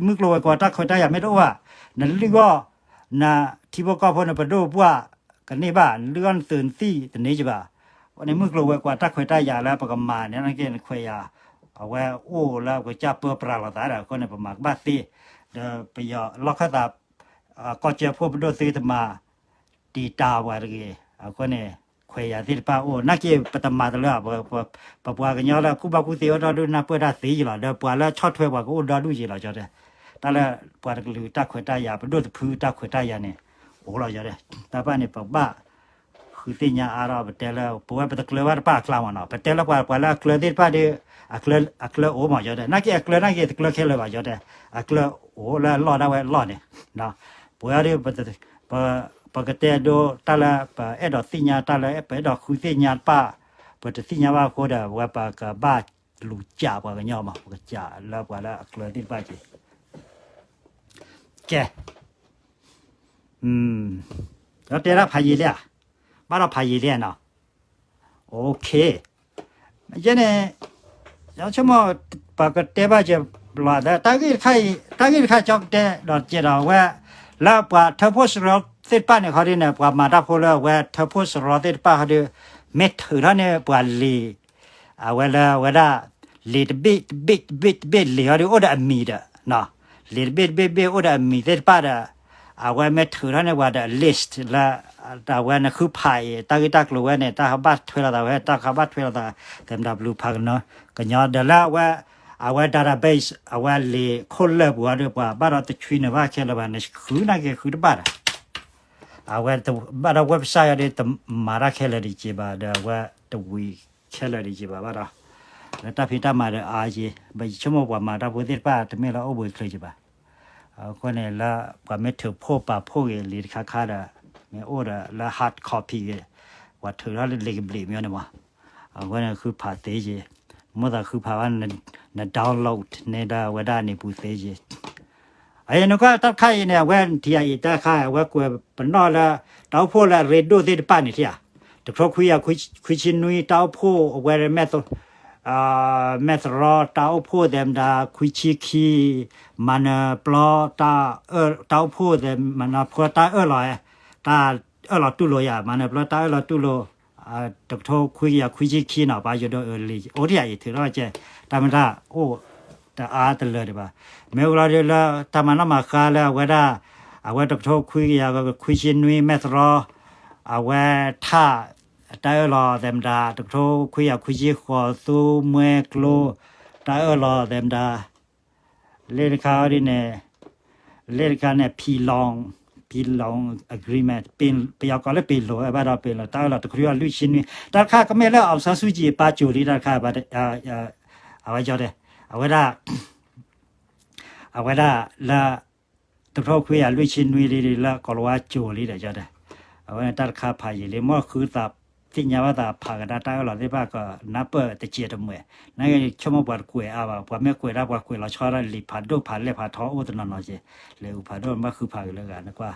မုၢ်ကျိၤဝဲၤကွာ်တၢ်ခွဲးတၢ်ယာ်မ့ၢ်တအိၣ်ဘၣ် နလုၢ်ဂီၢ် နထံဖိကီၢ်ဖိ နပဒိၣ်ပှၢ်ကန့ၢ်ဘၣ် နလုၢ်ဂီၢ်နသုးနသံၣ်တန့ၢ်က့ဘၣ် အဃိန့ၣ်မုၢ်ကျိၤဝဲၤကွာ်တၢ်ခွဲးတၢ်ယာ်လၢပကမၤန့ၣ် နက့နခွဲးယာ် အဝဲအိၣ်လၢပကစၢ်ပၢပြးလိာ်သးဒီး အဃိန့ၣ် ပမၤကဘၣ်သ့ ဒီးပယီၤလီၢ်ခၢၣ်သး ကီၢ်စၢဖှိၣ်ပဒိၣ်သုတမၤ တံာ်တာ်ပှၤတဂ့ၤ အဃိန့ၣ် ခွဲးယာ်သ့ၣ်တဖၣ်အိၣ် နာ်က့ပတမၤတလၢ ပပှၤကညီလၢကူၣ်ဘၣ်ကူၣ်သ့အိၣ်ဒီဒူၣ်နၢ်ပၢၢ်တၢ်သ့ယလီၤ ဒီးပှၤလၢဆီၣ်ထွဲပှၤကအိၣ်ဒီဒူၣ်ယလီၤ ကၠီတဲ တၢ်လၢပှၤတကလုာ်တၢ်ခွဲးတၢ်ယာ် ပဒိၣ်တဖုတၢ်ခွဲးတၢ်ယာ်န့ၣ် အိၣ်လီၤ ကၠီတဲ တၢ်တဖၣ်န့ၣ် ပကဘၣ် ဃုသ့ၣ်ညါအါထီၣ် ပတဲလၢ ပဝဲပတကျၢၤဘၣ်တဖၣ်အကျါမးနီၤ ပတဲလၢပှၤ ပှၤလၢအကျၢၤသ့ၣ်တဖၣ်ဒီး အကျၢၤ အကျၢၤအိၣ်မး ကၠီတဲ နာ်က့အကျၢၤနာ်က့တကျၢၤခဲလၢာ်ဘၣ် ကၠီတဲ အကျၢၤအိၣ်လၢအလီၢ်ဒၣ်ဝဲအလီၢ်န့ၣ် ပဝဲဒၣ် ပ ပကတဲဒိတၢ်လၢ ပအဲၣ်ဒိးသ့ၣ်ညါတၢ်လၢ ပအဲၣ်ဒိးဃုသ့ၣ်ညါတဖၣ် ပတသ့ၣ်ညါဘၣ်အဃိဒီး ပဝဲပကဘၣ်လူၤစံးပှၤကညီမး ပကစံးလၢပှၤလၢအကျၢၤသ့ၣ်တဖၣ်က့ၤ ကဲ ဒီးတဲဒၣ်ဖးယံာ်လံဧါ ဘၣ်ဒီးဖးယံာ်လံဧါနီၤ ယဲန့ၣ် ဆိကမိၣ် ပကတဲဘၣ်ကဲလီၤ တၢ်ဂ့ၢ်တခါအံၤ တၢ်ဂ့ၢ်တခါကၠီကတဲဒီးကဲဒီးဝဲ လၢပှၤထၢဖှိၣ်စရီသ့ၣ်တဖၣ်န့ၣ် ခီဒုန့ၣ် ပှၤမၤတၢ်ဖိလၢအဝဲထၢဖှိၣ်စရီသ့ၣ်တဖၣ်ခီဒု မ့ၢ်ထုးထီၣ်န့ၢ်ပှၤလံာ် အဝဲလၢအဝဲဒၣ် လံာ်တဘ့ၣ်တဘ့ၣ်တဘ့ၣ်တဘ့ၣ်လံာ်ခီဒု အိၣ်ဒီးအမံၤဒီး လံာ်တဘ့ၣ်တဘ့ၣ်တဘ့ၣ်အိၣ်ဒီးအမံၤသ့ၣ်တဖၣ်ဒီး အဝဲမ့ၢ်ထုးထီၣ်န့ၢ်ပှၤဒီး list လၢ အဝဲနဃုဖးအံၤ တၢ်ဂ့ၢ်တၢ်ကျိၤဝဲန့ၣ် တၢ်ကဘၣ်ထွဲလိာ်သးဝဲ တၢ်ကဘၣ်ထွဲလိာ်သး သဲမတၤဘျုးဖးကညီ ကညီဒီးလၢအဝဲ အဝဲ database အဝဲလံာ်ခိၣ်လၢာ်ပူၤအီၤဒီး ပှၤဘၣ်ဒီးတဆွံန့ၢ်ဘၣ်ခဲလၢာ်ဘၣ် နဃုနာ်က့ဃုတဘၣ်ဒီး အဝဲဘၣ်ဒီး website အီၤဒီး တမၤတၢ်ခဲလၢာ်ဒံးက့ၤဘၣ်ဒီး အဝဲတဝံၤခဲလၢာ်ဒံးက့ၤဘၣ်ဘၣ်ဒီး လၢတၢ်ဖံးတၢ်မၤဒီးအါက့ၤ ဘၣ်ယဆိကမိၣ်ပှၤမၤတၢ်ဖိသ့ၣ်တဖၣ် တမ့ၢ်လၢအိၣ်ဘှံးချုးက့ၤဘၣ်. အဃိန့ၣ်လၢ ပှၤမ့ၢ်ထုးဖှိၣ်ပာ်ဖှိၣ်ဂ့ၤလံတခါခါဒီး မ့ၢ်အိၣ်ဒီးလၢ hard copy ဂ့ၤ ပှၤထုးထီၣ်လၢလံာ်ကဘျံးမ့ၢ်န့ၣ်မး အဃိန့ၣ်ဃုဖးသ့က့ၤ မိၣ်သးဃုဖးဘၣ် န download န့ၣ်ဒီးအဝဲဒၣ်န့ၣ်ပူၤသ့က့ၤ အံၤနကွၢ်တၢ်တခါအံၤန့ၣ် အဝဲထံၣ်အံၤတၢ်တခါ အဝဲကွဲးပနီၣ်လၢ တၢ်အိၣ်ဖှိၣ်လၢအရ့ဒိၣ်သ့ၣ်တဖၣ်န့ၣ်ထံၣ်ဧါ, တကထိခွံကယၤခွံဆံနွံ တၢ်အိၣ်ဖှိၣ်အဝဲ မဲၣ်သရီ တၢ်အိၣ်ဖှိၣ်သဲမတၤ ခွံဆံခံ မၤနၢၤပျီ တၢ်အိၣ်ဖှိၣ်သဲမၤနၢၤပျီတၢ်အၢၣ်လီၤ တၢ်အၢၣ်လီၤတူၢ်လိာ်ယၤ မၤနၢၤပျီတၢ်အၢၣ်လီၤတူၢ်လိာ် တကထိခွံကယၤခွံဆံခံနီၤ ပှၤယိၤဒိၣ်အၢလံ အိၣ်ထံၣ်ယၤအံၤထုးထီၣ်ကဲ တၢ်မ့ၢ်တၢ်အိၣ်တအါတလၢဒံးဘၣ်. မ့ၢ်ဝံၤလီၤဒီးလၢတၢ်မၤနီၣ်မၤဃါလၢအဝဲဒၣ် အဝဲတကထိခွံကယၤခွံဆံနွံ မဲၣ်သရီ အဝဲထၣ် တၢ်အၢၣ်လီၤသဲမတၤ တကထိခွံကယၤခွံဆံဃိး သူမှဲကျိ တၢ်အၢၣ်လီၤသဲမတၤ လ့ၣ်တခါဒ်န့ၣ် လ့ၣ်တခါန့ၣ် ပံၤလီၤ ပံၤလီၤ agreement ပယီၤကိးလၢပ့ၤလိာ် ဘၣ်ဒီးပ့ၤလိာ် တၢ်အၢၣ်လီၤတကထိခွံကယၤလွံၢ်ဆံနွံ တၢ်တခါကမ့ၢ်လၢ အောင်ဆန်းစုကြည် ပာ်စူၤလံ တၢ်တခါ အဝဲကၠီတဲ အဝဲဒၣ် အဝဲဒၣ်လၢ တကထိခွံကယၤလွံၢ်ဆံနွံလံလၢ ကိၤလၤဝါကၠိၤလံဒီးကၠီတဲ အဝဲန့ၣ်တၢ်တခါဖးယံာ်လံ မ့ၢ်ဃုသးသ့ၣ်ညါဘၣ်သးဖးကဒါတၢ်အၢၣ်လီၤသ့ၣ်တဖၣ်ကနၢ်ပၢၢ်တစဲးတမှဲၤ နဆိကမိၣ်ပှၤတကွဲးအါဘၣ် ပှၤမ့ၢ်ကွဲးဒၣ်ပှၤကွဲးလီၤဆီဒၣ်လံာ်ဖးဒိၣ်ဖးလဲၢ်ဖးထီအိၣ်တနီၤနီၤက့ လံာ်အူဖးဒိၣ်မ့ၢ်ဃုဖးက့ၤလၢဂၤနကွၢ်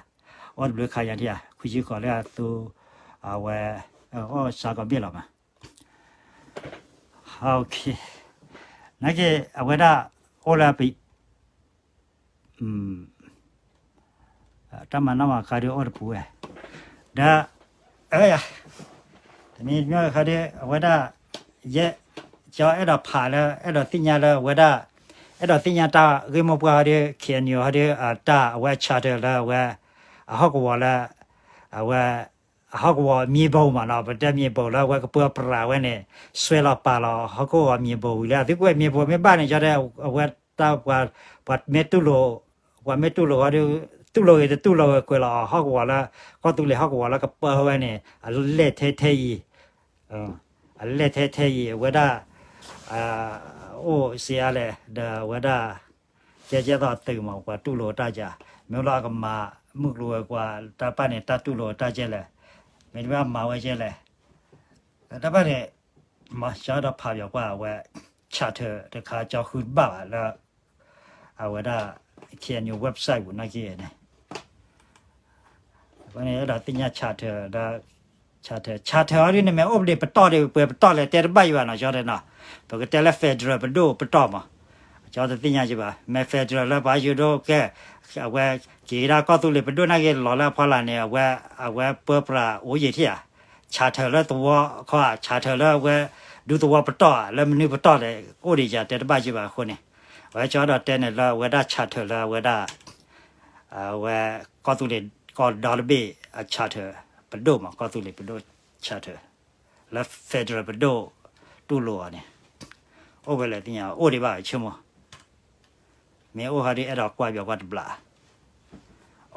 အိၣ်တဘျုးခါယါထံၣ်ဧါ ခွံဆံဃိးလၢအသူ အဝဲ အိၣ်စါကီးဘ့ၣ်လီၤမး နာ်က့ အဝဲဒၣ် အိၣ်လၢ တၢ်မၤနီၣ်မၤဃါဒုးအိၣ်တပူၤဝဲ ဒီး တနံၤတမံၤခါဒုး အဝဲဒၣ် ယဲ ကၠီအဲၣ်ဒိးဖးလၢ အဲၣ်ဒိးသ့ၣ်ညါလၢအဝဲဒၣ် အဲၣ်ဒိးသ့ၣ်ညါတၢ်ဂ့ၢ်မိၢ်ပှၢ်ဟီဒုး KNU ဟီဒုး တၢ်အဝဲ charter လၢအဝဲ အဟီၣ်ကဝီၤလၢ အဝဲ အဟီၣ်ကဝီၤ မြေပုံ မးနီၤ ပတဲ မြေပုံ လၢအဝဲကပၢပြးဝဲန့ၣ် ဆွဲလီၤပာ်လီၤ ဟီၣ်ကဝီၤ မြေပုံ ဝံၤလံ အသုကွဲး မြေပုံ မ့ၢ်ဘၣ်န့ၣ် ကၠီတဲ အဝဲတၢ် ပှၤမ့ၢ်တူၢ်လိာ် ပှၤမ့ၢ်တူၢ်လိာ်ဟီဒုး တူၢ်လိာ်ဂ့ၤတတူၢ်လိာ်ဂ့ၤ ကွဲးလီၤအီၤ ဟီၣ်ကဝီၤလၢ ကီၢ်သူလ့ၤဟီၣ်ကဝီၤလၢကပၢဝဲန့ၣ် အလဲၢ်ထဲထဲအံၤ အလဲၢ်ထဲထဲအံၤ အဝဲဒၣ် အိၣ်စ့အါလဲၣ် ဒီးအဝဲဒၣ် ကဲကဲသိးသုးမး ပှၤတူၢ်လိာ်တၢ်ကါ မ့ၢ်လၢအကမၤ မုၢ်ကျိၤဝဲၤကွာ် တၢ်တဖၣ်န့ၣ် တၢ်တူၢ်လိာ်တၢ်ကဲလဲၣ် မ့ၢ်တဘၣ်မၤဝဲကဲလဲၣ် တၢ်တဖၣ်န့ၣ် မၤကၠီဒီးဖးပၠီၤကွၢ်အဝဲ charter တခါ ကၠီဃုတဘၣ်ဘၣ်လၢ အဝဲဒၣ် KNU website ပူၤနာ်က့န့ၣ် အဃိန့ၣ် အဲၣ်ဒိးသ့ၣ်ညါ charter ဒီး charter charter အီၤဒ်န့ၣ် မ့ၢ်အိၣ်ဘျ့ပတီၢ်ဒီး ပှဲၤပတီၢ်လဲၣ် တဲတဘၣ်ယံၤဘၣ်နီၤ ကၠီတဲနီၤ ပကတဲလၢ federal ပဒိၣ်ပတီၢ်မး ကၠီတသ့ၣ်ညါယံၤဘၣ် မ့ၢ် federal လၢပှၤယိၤဒိၣ်ကဲ အဝဲ က့ၤဒၣ်ကီၢ်သူလ့ၤပဒိၣ်နာ်က့ လီၤလၢအဖီလာ်န့ၣ် အဝဲ အဝဲပၢပြးအိၣ်ယံာ်ထံၣ်ဧါ charter လၢသဝီခီ charter လၢအဝဲ ဒူသဝီပတီၢ် လၢမနုၤပတီၢ်လဲၣ် အိၣ်ဒံးယၤတဲတဘၣ်ယံၤဘၣ်အဃိန့ၣ် အဝဲကၠီဒီးတဲန့ၣ်လၢအဝဲဒၣ် charter လၢအဝဲဒၣ် အဝဲ ကီၢ်သူလ့ၤကီၢ်ဒီတဘ့ၣ်အ charter ပဒိၣ်မး ကီၢ်သူလ့ၤပဒိၣ် charter လၢ federal ပဒိၣ်တူၢ်လိာ်အီၤန့ၣ် အိၣ်ဝဲလဲၣ်သ့ၣ်ညါ အိၣ်ဒံးဘၣ်ဆိကမိၣ် မ့ၢ်အိၣ်ဟီဒ်အဲၣ်ဒိးကွၢ်ပၠီၤကွၢ်တဘျီ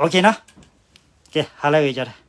OK နီၤ ကဲ ဟါလၢအဂ့ၤကၠီ